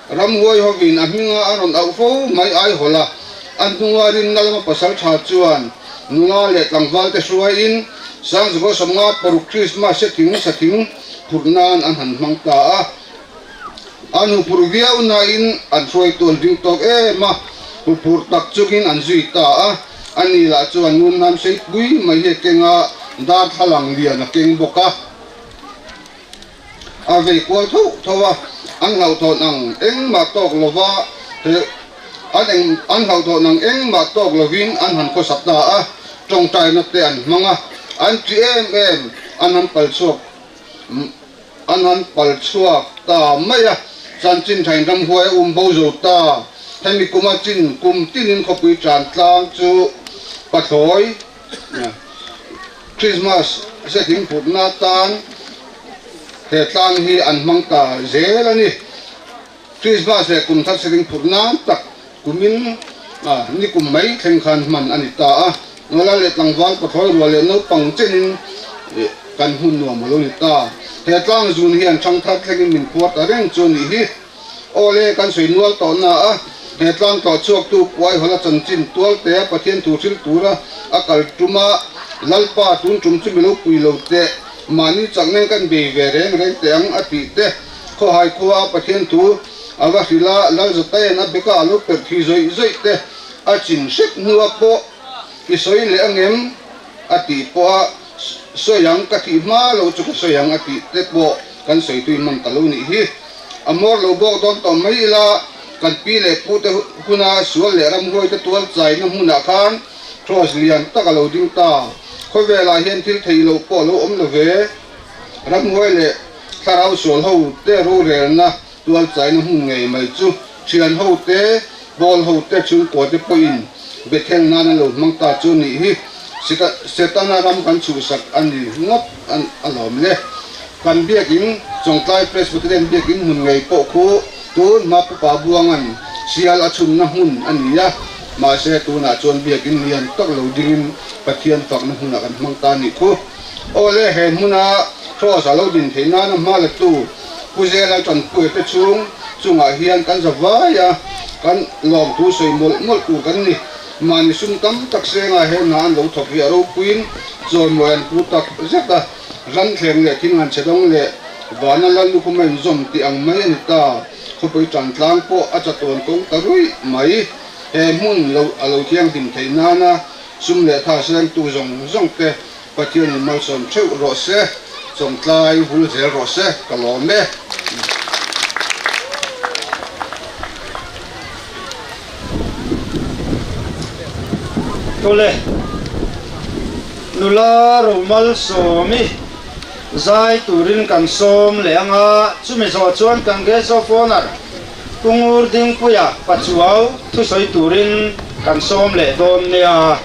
ramhuai hovin a hminga a rawn auh fo mai aihawlh a, a hnunga rinna lama pasal tha chuan nula leh tlangval te hruaiin 1956 Krismas se thing sa thing phurh nan an han hmang ta a. An huphurh viau nain an hruaitu an ring tawk em a, huphurh tak chungin an zui ta a. Ani lah chuan nunhnam seipui mai hi a keng a, darthlalang lian a keng bawk a. A vei kual tho tho a, an hlauhthawn ang engmah tawk lova he an eng an hlauhthawn ang engmah tawk lovin an han khawsak ta a, tawngtaina te an hmang a, an ṭi em em, an han pal chhuak. An han pal chhuak ta mai a, chanchin thain ramhuai a um bo zo ta. Hemi kuma chin kum tinin khawpui tan tlang chu pathlawi Christmas se thingphutna tan he tlang hi an hmang ta zel a ni. Christmas leh kum thar se thingphut nan tak kumin ni kum mai thleng khan hman a ni ta a, nula leh tlangval pathlawi rual leh naupang chenin kan hmun nuam a lo ni ta. He tlang zun hian thangthar thlengin min phuar ta reng chu a nih hi. Aw le, kan sawi nual tawh na a, he tlang tlawh chhuaktu Puaihawla chanchin tualte Pathian thu hrilh tura a kal tuma Lalpa tun tum chu milo pui lo teh, mahni chak nen kan bei ve reng reng teh ang a tih te, Khawhai khua a Pathian thu a va hrilh a, Lalzataia'n a beka a lo perh thi zawih zawih te a chin hrep hnua pawh i sawi leh angem a tih pawh a sawi ang, ka thih hma lo chu ka sawi ang a tih te pawh kan sawi tui hman ta lo nih hi. A mawr lo bawk dawn tawh mai ila, kan pi leh pu te huna sual leh ramhuai te tual chaina hmunah khan Cross lian tak a lo ding ta. Khawvelah hian thil theih loh pawh a lo awm lo ve. Ramhuai leh thlarau sual ho te rorelna tual chaina hmun ngei mai chu thian ho te, pawl ho te, chhungkua te pawhin Bethel nan an lo hmang ta chu nih hi Setana ram kan chhuhsak a ni ngawt alawm le. Kan biakin Chawngtlai Presbyterian biakin hmun ngei pawh khu tun hma Pupa Buangan sial a chhunna hmun a ni a, mahse tunah chuan biakin lian tak lo dingin Pathian fakna hmunah kan hmang ta nih khu. Aw le, he hmuna Cross a lo din theih nana hma la tu Pu Zela Tanpuia te chhung chungah hian kan za vai a, kan lawmthu sawi mawlh mawlh tur kan ni. Mahni sum tam tak senga he hna an lo thawk hi a ropuiin chawimawi an pu tak zet a, ranthleng leh thing han chhe dawng leh vana lal lukhum a inzawm tih ang mai a ni ta. Khawpui tan tlang pawh a chatuan kawng ta ruih mai. He hmun lo a lo thianghlim theih nana sum leh tha sengtu zawng zawng te Pathianin malsawm theuh rawh se, chawngtlai vul zel rawh se, ka lawm e.
Tule, nula Romalsawmi zai turin kan sawm leh ang a, chumi zawh chuan kan Guest of Honour Pu Ngur Dingpuia Pachuau thusawi turin kan sawm leh dawn nia.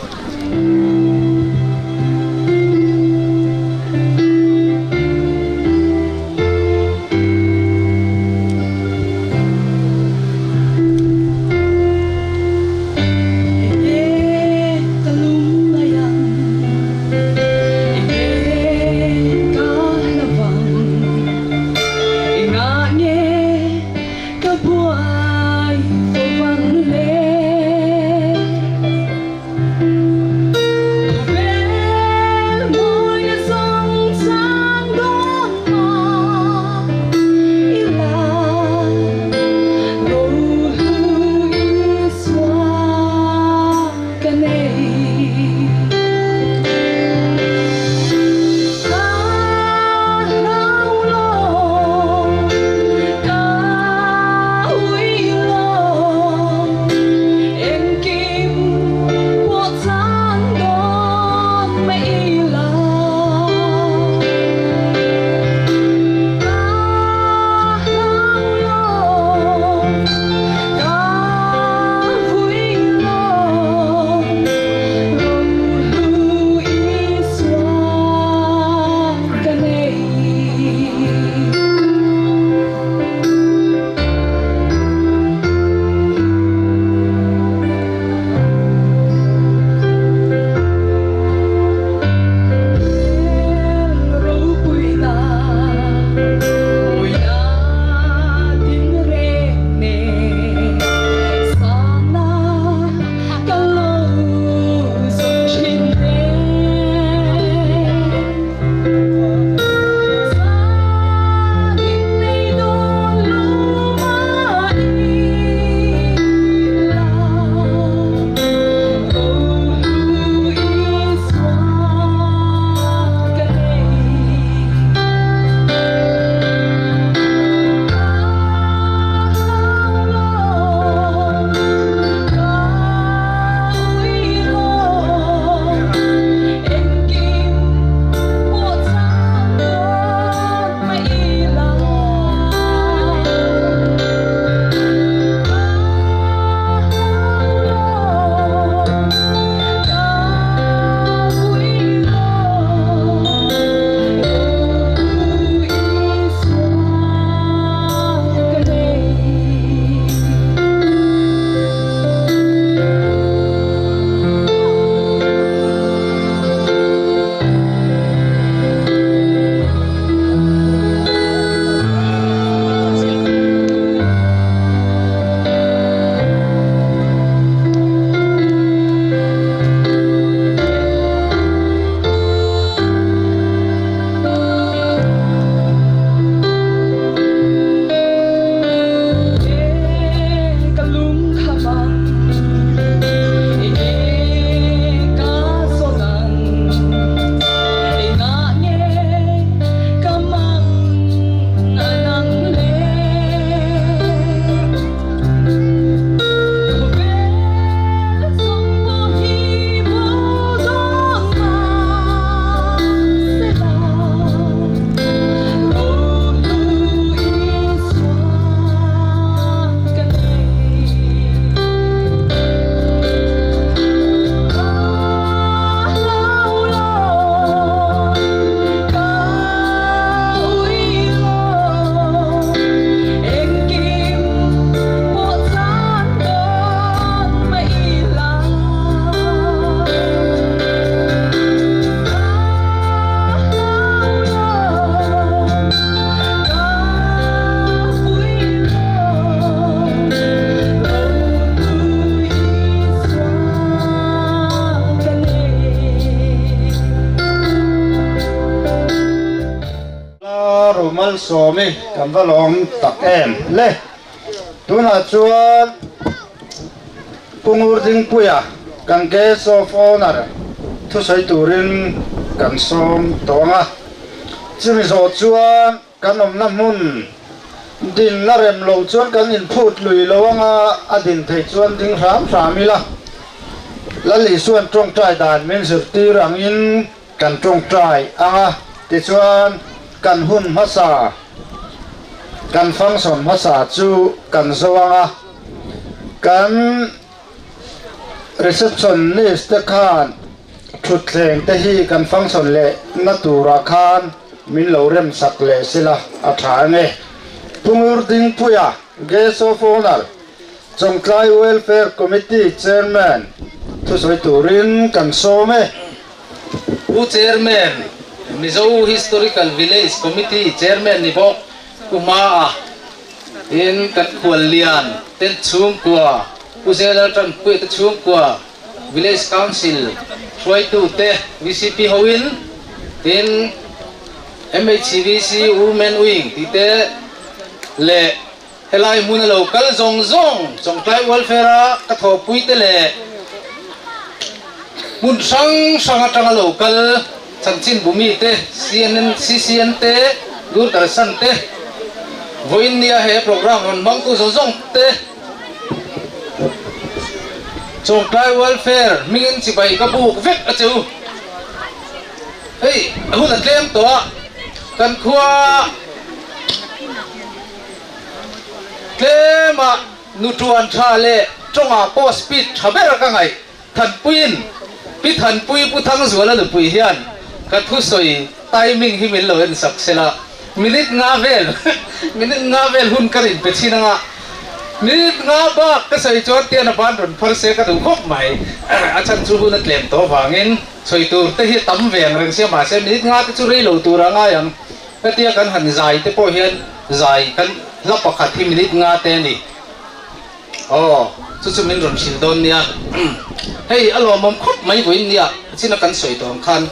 Rumalsawmi kan va lawm tak em le. Tunah chuan. Pu Ngurdingpuia kan Guest of Honour thusawi turin kan sawm tawh ang a. Chumi zawh chuan kan awmna hmun dinna rem lo chuan kan inphut lui lo ang a, a din theih chuan ding hram hram ila. Lal Isuan tawngtai dan min zirtir angin kan tawngtai ang a, tichuan kan hun hmasa, kan function hmasa chu kan zo ang a, kan receptionist te khan thutthleng te hi kan function leh na turah khan min lo rem sak leh sela a tha ang e. Pu Ngurdingpuia, Guest of Honour, Chawngtlai Welfare Committee Chairman thusawi turin kan sawm e.
Pu Chairman, Mizo Historical Village Committee Chairman ni bawk Pu Hmaa in kan khuallian te chhungkua, Pu Zelal Tanpuia te chhungkua, Village Council hruaitu te, VCP hoin tin MHCVC Women Wing tih te leh Helai hmun a lo kal zawng zawng Chawngtlai Welfare a ka thawhpui te leh hmun hrang hrang atanga lo kal Chanchin Bumi te, CNN, CCN te, Doordarshan te, vawiin nia he program rawn hmangtu zawng zawng te Chawngtlai Welfare hmingin chibai ka buk vek a che u. Hei hun a tlem tawh a, kan khua. Tlema nu tuan tha leh tawngah pawh speed tha ber ka ngaih Thanpuiin Pi Thanpui Pu Thangzuala nupui hian ka thusawi timing hi min lo en sak sela minute nga vel minute nga vel hun ka rin pe chin anga minute nga bak ka sawi chuan tian a ban rawn phar se ka duh khawp mai a chhan chu hun a tlem tawh vangin sawi tur te hi tam ve ang reng sia mahse minute nga te chu rei lo tur a ngai ang. Hetia kan han zai te pawh hian zai kan hla pakhat hi minute nga te a ni. Aw, chu chu min rawn hrilh dawn nia. Hei a lawmawm khawp mai vawiin nia, china kan sawi tawh ang khan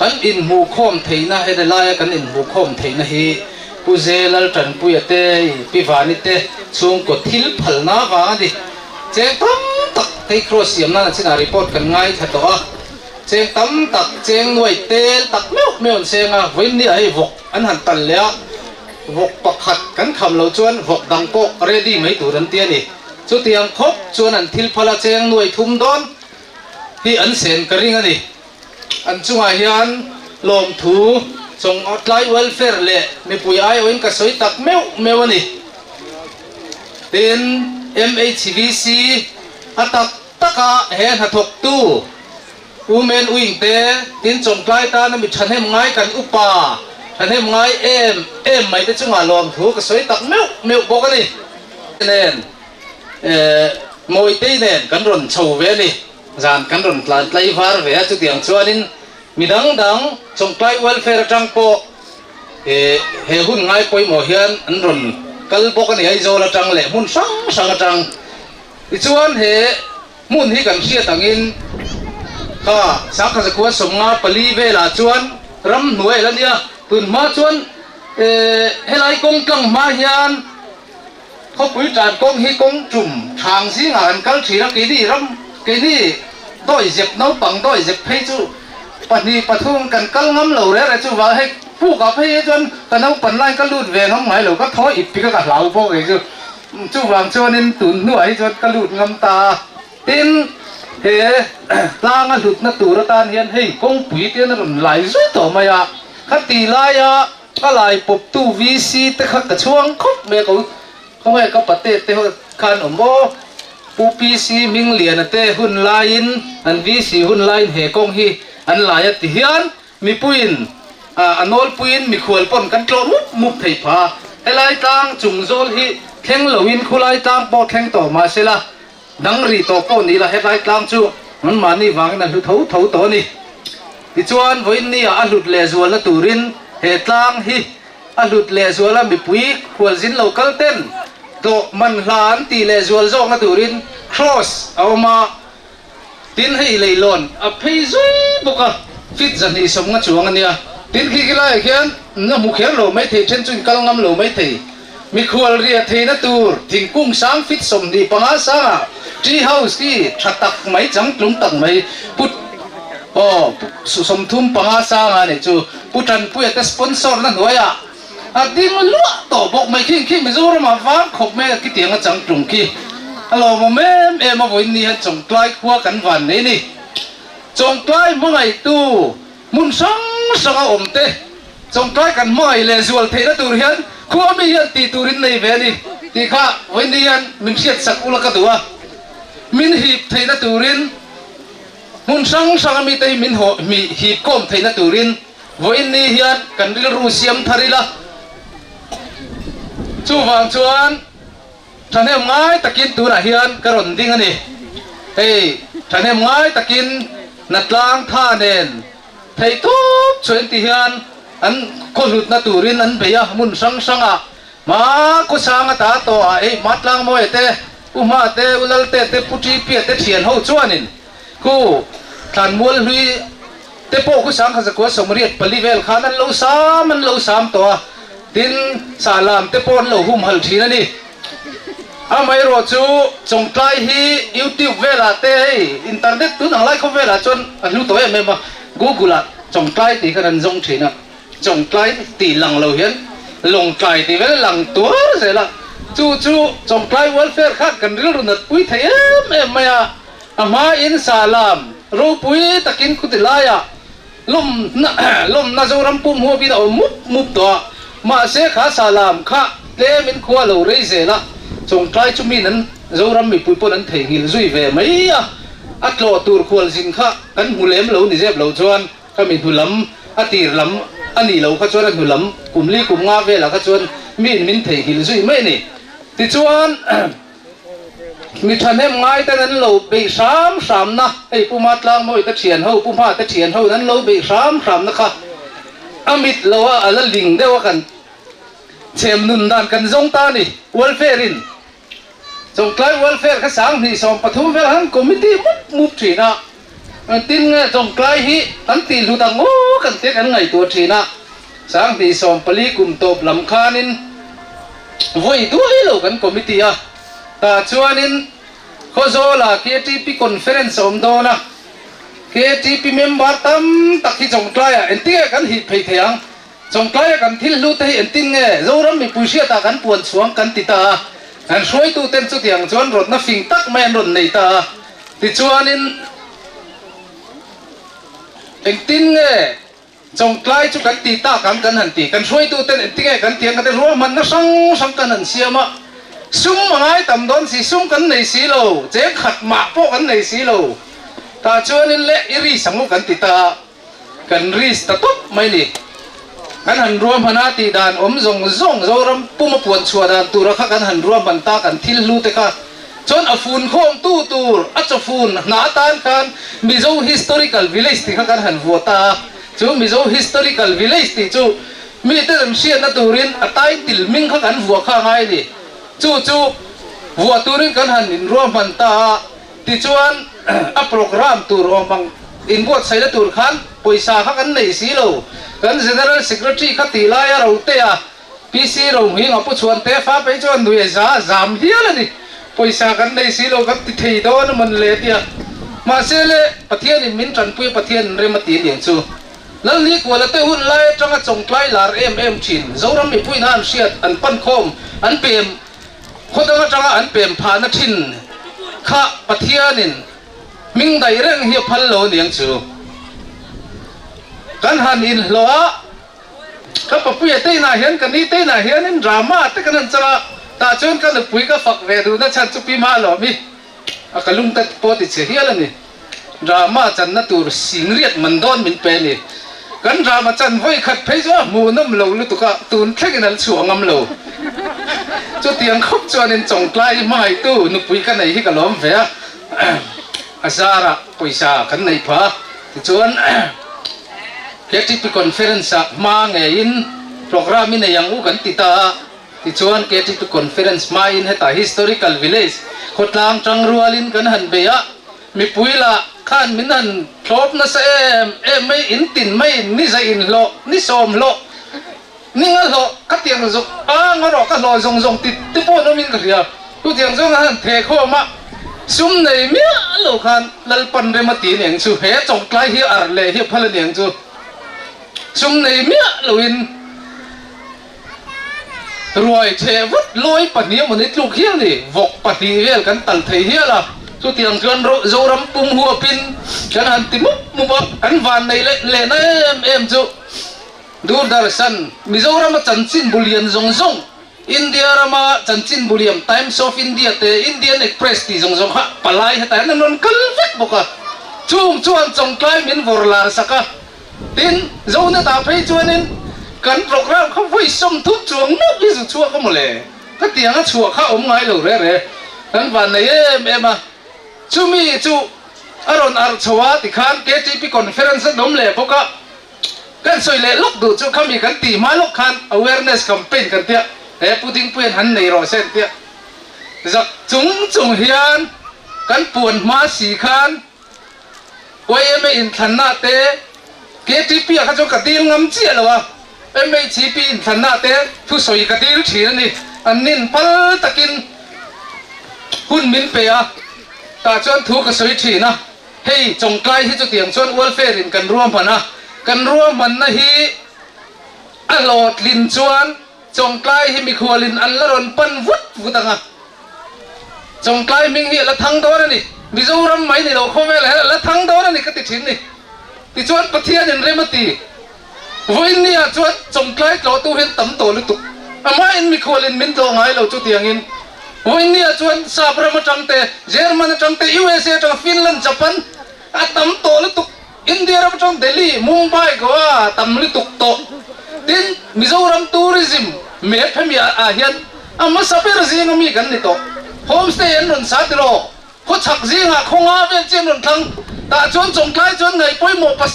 kan inhmuhkhawm theihna heti laia kan inhmuhkhawm theihna hi Pu Zelal Tanpuia te, Pi Vani te chhungkaw thil phalna vang a ni. Cheng tam tak hei cross siam nana chinah report kan ngaithla tawh a. Cheng tam tak, cheng nuai tel tak meuh meuh an seng a, vawiin nia hei vawk an han tal leh a, vawk pakhat kan kham loh chuan vawk dang pawh ready mai tur an ti a ni. Chutiang khawp chuan an thil phal a, cheng nuai thum dawn hi an sen ka ring a ni. An chungah hian lawmthu chawng tlai welfare leh mipui aiawhin ka sawi tak meuh meuh a ni. Tin, MHVC a tak Taka he hnathawktu Women Wing te tin chawngtlai tana mi thahnem ngai kan upa thahnem ngai em em mai te chungah lawmthu ka sawi tak meuh meuh bawk a ni. Nen Mawitei nen kan rawn chho ve a ni. Zan kan rawn tlan tlai var ve a, chutiang chuanin mi dang dang chawngtlai welfare atang pawh he hun ngai pawimawh hian an rawn kal bawk a ni Aizawl atang leh hmun hrang hrang atang. Tichuan he hmun hi kan hriat angin kha Sangkha Zakhua 54 velah chuan ram hnuai la nia. Tun hma chuan helai kawng tlang hma hian khawpui tan kawng hi kawng tum thang zingah an kal thin a, keini ram keini dawihzep naupang dawihzep phei chu pahnih pathum kan kal ngam lo reh reh chuvang hei pukah phei hi chuan ka naupan lai ka lut ve ngam ngai lo ka thaw ip pik a ka hlau bawk kei chu. Chuvang chuanin tun hnuah hi chuan ka lut ngam ta a, tin he tlanga hlutna tur atan hian hei kawngpui te an rawn lai zui tawh mai a, khati laia ka lai pawptu VC te kha ka chhuang khawp mai a, ko khawnge ka pate te khan awm aw, Pu PC Hmingliana te hun laiin an VC hun laiin he kawng hi an lai a ti hian Mipuiin a nawlpuiin mikhual pawn kan tlawh mup mup thei pha. Helai tlang chung zawl hi thleng loin khulai tlang pawh thleng tawh mah sela, dang rih tawh pawh ni la helai tlang chu anmahni vangin a hlu tho tho tawh a ni. Tichuan vawiin nia a hlut lehzualna turin he tlang hi a hlut lehzuala mipui khualzin lo kal ten tlawh man hla an tih lehzual zawkna turin cross a awm a. Tin hei leilawn a phei zui bawk a, feet 250 chuang a nia. Tin khi khi laiah khian na hmu kher lo mai thei, then chu in kal ngam lo mai thei. Mikhual riah theihna tur thingkung sang feet 25 sangah. Tree house hi tha tak mai changtlung tak mai Pu aw Pu 35 sanga nih chu Pu Tanpuia te sponsor na hnuaiah a ding luah tawh bawk mai khi khi Mizoramah vang khawp mai a khitiang a changtlung khi a lawmawm em em a vawiin ni hian Chawngtlai khua kan van nei a ni. Chawngtlai hmangaihtu hmun hrang hranga awm te Chawngtlai kan hmangaih leh zual theihna tur hian khua mi hian tih turin nei ve a ni tih kha vawiin ni hian min hriatsak ula ka duh a. Min hip theihna turin hmun hrang hranga mite hi min haw mi hip khawm theihna turin vawiin ni hian kan rilru siam thar ila. Chuvang chuan thahnem ngai takin tunah hian ka rawn ding a ni. Hei thahnem ngai takin Hnatlang tha nen Theih tawp chu engti hian an khawhlutna turin an bei a, hmun hrang hrangah hma khawsang ata tawh ah ei hma tlangmawia te, U Hma te, U Lalte te, Pu Ṭipia te ṭhian ho chuanin khu Thlanmual hlui te pawh khu 1984 vel khan an lo sam an lo sam tawh a, tin sahlam te pawh an lo humhalh ṭhin a ni. Amaherawh chu Chawngtlai hi YouTube velah te hei internet tun ang lai khawvelah chuan a hlu tawh em em a, Google ah Chawngtlai tih khan an zawng thin a, Chawngtlai tih lang lo hian Lawngtlai tih vel a lang tuar zel a, chu chu Chawngtlai welfare khan kan rilru nat pui thei em em mai a, a hmain Sahlam ropui takin khuti laiah Lawmna lawmna Zoram pum huapin a awm mup mup tawh a, mahse kha Salam kha tlemin khua lo rei zel a, Chawngtlai chu min an Zoram mipui pawn an theihnghilh zui ve mai a, a tlawh tur khualzin kha kan hmu lem lo ni zep lo chuan ka mi hnu lam a tir lam a nih loh kha chuan a hnu lam kum li kum nga velah kha chuan miin min theihnghilh zui mai a ni. Tichuan. Mi thahnem ngai ten an lo beih hram hram na, hei Pu Matlangmawii te thian ho, Pu Hma te thian ho in an lo beih hram hram na kha a mit lo a, a la ling deuh a kan chhem nun dan kan zawng ta a ni. Welfare in Chawngtlai Welfare kha 2013 vel han committee mup mup thin a, engtin nge Chawngtlai hi kan tih hlut ang aw kan tia kan ngaihtuah thin a, 2014 kum tawp lam khanin, Vawi duai lo kan committee a, tah chuanin Khawzawla KTP conference a awm dawn a, KTP member tam tak hi Chawngtlaiah engtin nge kan hip phei thei ang? Chawngtlaia kan thil hlu te hi engtin nge Zoram mipui hriatah kan puan chhuang kan ti ta a, kan hruaituten chutiang chuan rawtna fing tak mai an rawn nei ta a, tichuanin engtin nge Chawngtlai chu kan ti tak ang kan han ti. Kan hruaituten engtinge kan ti ang kan ti. Ruahmanna hrang hrang kan han siam a, sum a ngai tam dawn si, sum kan nei si lo, cheng khat mah pawh kan nei si lo. Tah chuanin le i risk ang u kan ti ta a, kan risk ta tawp mai ni. Kan han ruahman a tih dan awm zawng zawng Zoram puma puan chhuah dan tura kha kan han ruahman ta kan thil hlu te kha. Chuan a fun khawm tu tur a chaw fun hna atan khan Mizo Historical Village tih kha kan han vuah ta a, chu Mizo Historical Village tih chu mite an hriatna turin a title hming kha kan vuah kha a ngai a ni. Chu chu vuah turin kan han inruahman ta a, tichuan a programme tur awm ang inbuatsaihna tur khan pawisa kha kan nei si lo, kan General Secretary kha tih laia Rotea PC Rohming a pu chhuan te fa phei chuan nui a za zam hial a ni. Pawisa kan nei si lo kan ti thei dawn a mawn le tia. Mahse le Pathian in min tanpui a Pathian in rem a ti aniang chu. Lalni Kuala te hun lai atanga Chawngtlai lar em em thin Zoram mipuiin a an hriat an pan khawm an pem khawdang atanga an pem phahna thin kha Pathian in hming daih reng hi a phal lo aniang chu. Kan han inhlawh a. Ka papuia te inah hian ka ni te inah hianin drama te kan han chang a, tah chuan ka nupui ka fak ve duhna chhan chu Pi Malawmi a ka lung te pawh ti chhe hial a ni. Drama channa tur singriat man dawn min pe a ni. Kan drama chan vawi khat phei chu a hmuhnawm lo lutuk a, tun thlengin an chhuah ngam lo. Chutiang khawp chuanin Chawngtlai hmangaihtu nupui ka nei hi ka lawm ve a, a zarah pawisa kan neih phah a, tichuan. KTP Conference ah hma ngeiin programme i nei ang u kan ti ta a, tichuan KTP Conference hmain hetah Historical Village khawtlang tang rualin kan han bei a, mipui lah khan min han thlawp nasa em em mai, in tin mai, ni zaih in hlawh, ni sawm hlawh, ni nga hlawh ka tiang zawng a nga rawh ka hlawh zawng zawng ti te pawh an awmin ka hria, chutiang zawng an han theh khawm a. Sum nei miah lo khan Lalpan rem a ti aniang chu, he chawngtlai hi ar leh hi a phal aniang chu. Sum nei miah loin ruai chhe vut lawi pahnih emaw ni tluk hial ni, vawk pahnih vel kan tal thei hial a. Chutiang chuan Zoram pum huapin kan han ti mup mup a, kan van nei leh lehna em em chu Doordarshan, Mizorama chanchin bu lian zawng zawng, India rama chanchin bu liam Times of India te, Indian Express tih zawng zawng kha palai hetah hian an rawn kal vek bawk a. Chung chuan Chawngtlai min vawr lar sak a. Tin, Zonatah phei chuanin kan program kha vawi 30 chuang meuh hi zu chhuak a mawle. Khatianga chhuah kha awm ngai lo re re. Kan van nei em em a. Chumi chu a rawn arh chho a tikhan KTP conference a awm leh bawk a. Kan sawi leh lawk duh chu khami kan tih hma lawk khan awareness campaign kan tia he Pu Dingpuian han nei rawh se an tia. Zak chung chung hian kan puan hma si khan YMA inthlanna te KTP ah kha chuan ka dil ngam chiah lo a, MHCP inthlanna te thusawi ka dil thin a ni. An nin pal takin hun min pe a, tah chuan thu ka sawi thin a. Hei Chawngtlai hi chutiang chuan welfare in kan ruahman a, kan ruahmanna hi a hlawhtlin chuan Chawngtlai hi mikhualin an la rawn pan vut vut ang a, Chawngtlai hming hi a la thang dawn a ni, Mizoram mai ni lo khawvelah hian a la thang dawn a ni ka ti thin ni. Tichuan Pathianin rem a ti. Vawiinniah chuan Chawngtlai tlawhtu hian tam tawh lutuk. Amahin mikhualin min tlawh ngai lo chutiangin vawiinniah chuan Sap ram atang te, German atang te, USA atang, Finland, Japan a tam tawh lutuk. India ram atang Delhi, Mumbai, Goa a tam lutuk tawh. Tin, Mizoram tourism map hemi ah hian a hmasa ber zinga mi kan ni tawh. Homestay an rawn sa tiraw? Khawchhak zingah khawnga vel chian rawn thlang. Tah chuan Chawngtlai chuan ngaih pawimawh pas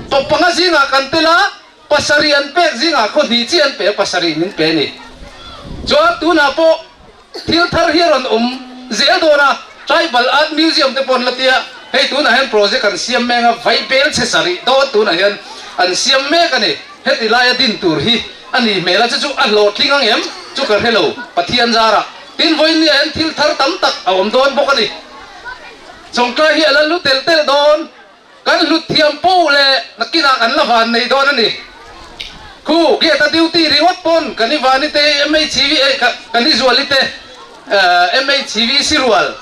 panga zingah kan tel a, pasarih an pek zingah khaw hnih chi an pe a, pasarih min pe a ni. Chuan tunah pawh thil thar hi a rawn awm zel dawn a, Tribal Art Museum te pawh an la ti a, hei tunah hian project an siam mek a, vaibel chhe sarih dawn tunah hian an siam mek a ni. Heti laia din tur hi a nih hmel a, chu chu a hlawhtling ang em chu ka hre lo, Pathian zarah. Tin, vawiinniah hian thil thar tam tak a awm dawn bawk a ni. Chawngtlai hi a la lu tel tel dawn, kan hlut thiam poh leh nakinah kan la van nei dawn a ni. Khu, gate a duty ringawt pawn kan i vani te, MHV eh kan i zuali te, MHV sirual,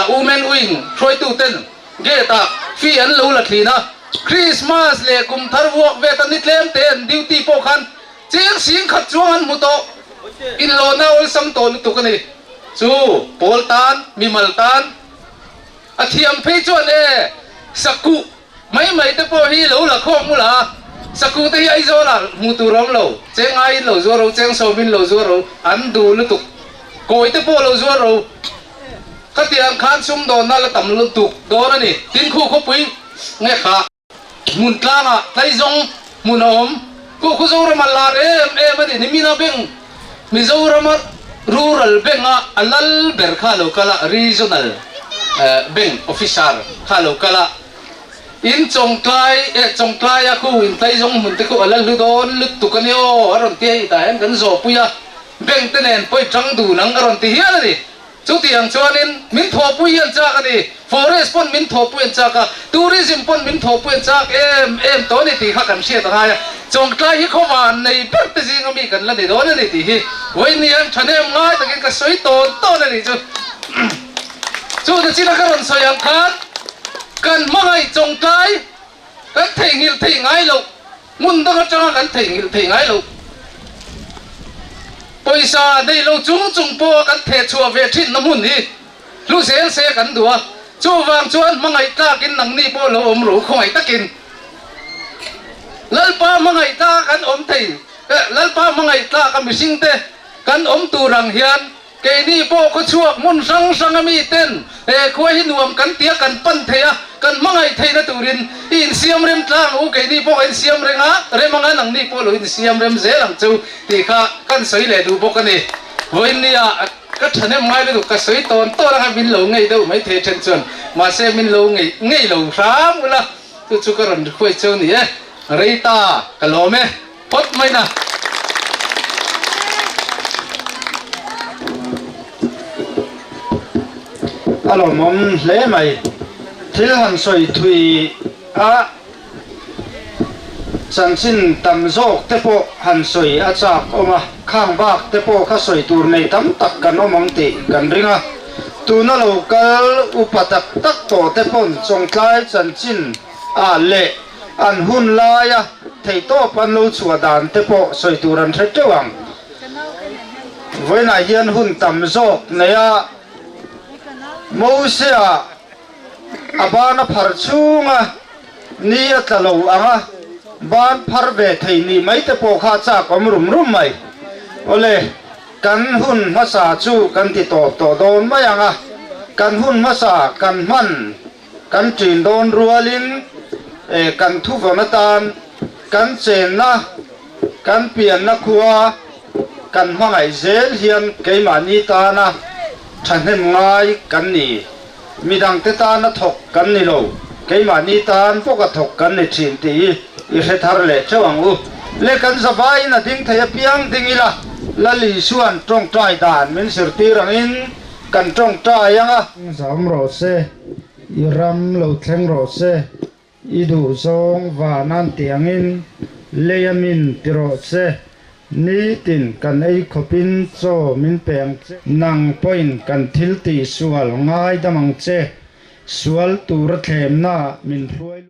Women Wing hruaitu ten gate ah fee an lo la thin a. Christmas leh kum thar vuak vet a ni tlem te an duty pawh khan Cheng sing khat chuang an hmu tawh. Inlawhna awlsam tawh lutuk a ni. Chu pawl tan, mimal tan a thiam phei chuan e, sakuh mai mai te pawh hi lo la khawm ula a, sakuh te hi Aizawlah hmuh tur a awm lo, cheng aiin lo zuar ro, cheng sawmin lo zuar ro, an duh lutuk. Kawi te pawh lo zuar ro. Khatiang khan sumdawnna la tam lutuk dawn a ni. Tin khu khawpui nge kha. Hmun tlangah tlaizawng hmun a awm. Khu khu Zorama lar em em a ni. Nimina bank, Mizorama Rural Bank a a lal ber kha a lo kal a, Regional Bank Officer kha a lo kal a. In Chawngtlai eh Chawngtlaia khu in tlaizawng hmun te khu a la hlu dawn lutuk a ni aw a rawn ti a, tah hian kan zawhpui a, bank te nen pawh i tang dun ang a rawn ti hial a ni. Chutiang chuanin min thawhpui hi an chak a ni. Forest pawn min thawhpui an chak a, tourism pawn min thawhpui an chak em em tawh a ni tih kha kan hriat a ngai a. Chawngtlai hi khawvan nei ber te zinga mi kan la ni dawn a ni tih hi vawiin hian thahnem ngai takin ka sawi tawn tawn a nih chu. Chu na china ka rawn sawi ang khan kan hmangaih chawngtlai kan theihnghilh theih ngai loh. Hmun dang atanga kan theihnghilh theih ngai lo. Pawisa nei lo chung chung pawha kan theh chhuah ve thinna hmun hi hlu zel se kan duh a, chuvang chuan hmangaih tlakin nangni pawh lo awm ru khawngaih takin Lalpa hmangaih tlaka kan awm thei, Lalpa hmangaih tlaka mihringte kan awm tur ang hian Keini pawh khawchhuak hmun hrang hrang a mi ten he khua hi nuam kan tia kan pan thei a, kan hmangaih theihna turin i insiam rem tlang u, keini pawh ka insiam reng a, rem anga nangni pawh lo insiam rem zel ang chu tih kha kan sawi leh duh bawk a ni. Vawiinnia ka thahnem ngai lutuk ka sawi tawn tawn anga min lo ngei deuh mai thei then chuan mahse min lo ngei ngei lo hram ula chu chu ka rawn request cheu ni e, rei ta ka lawm e. Phawt mai na.
A lawmawm hle mai. Thil han sawi thui a, chanchin tam zawk te pawh han sawi a chak awm a, khang bak te pawh kha sawi tur nei tam tak kan awm ang tih kan ring a. Tuna lo kal upa tak tak tawh te pawn Chawngtlai chanchin ah leh an hun laia theihtawp an lo chhuah dan te pawh sawi tur an hre teuh ang. Vawiinah hian hun tam zawk nei a, Mosea a ban a phar chhunga ni a tla lo ang a, ban phar ve thei nih mai te pawh kha a chak awm rum rum mai. Awle, kan hun hmasa chu kan ti tawp tawh dawn mai ang a, kan hun hmasa kan hman kan ṭin dawn rualin kan thuvawn atan kan chenna, Kan pianna khua kan hmangaih zel hian keimahni tana thahnem ngai kan ni. Midangte tana thawk kan ni lo, keimahni tan bawka thawk kan ni thin tih hi i hre thar leh theuh ang u. Le kan zavaiin a ding thei apiang ding ila, Lal Isua'n tawngtai dan min zirtir angin kan tawngtai ang a. Zam rawh se, i ram lo thleng rawh se. I duh zawng van an tih angin lei a min ti rawh che, nitin kan ei khawpin chaw min pe ang che. Nang pawhin kan thil tih sual ngaidam ang che, sual tura thlemna min hruai.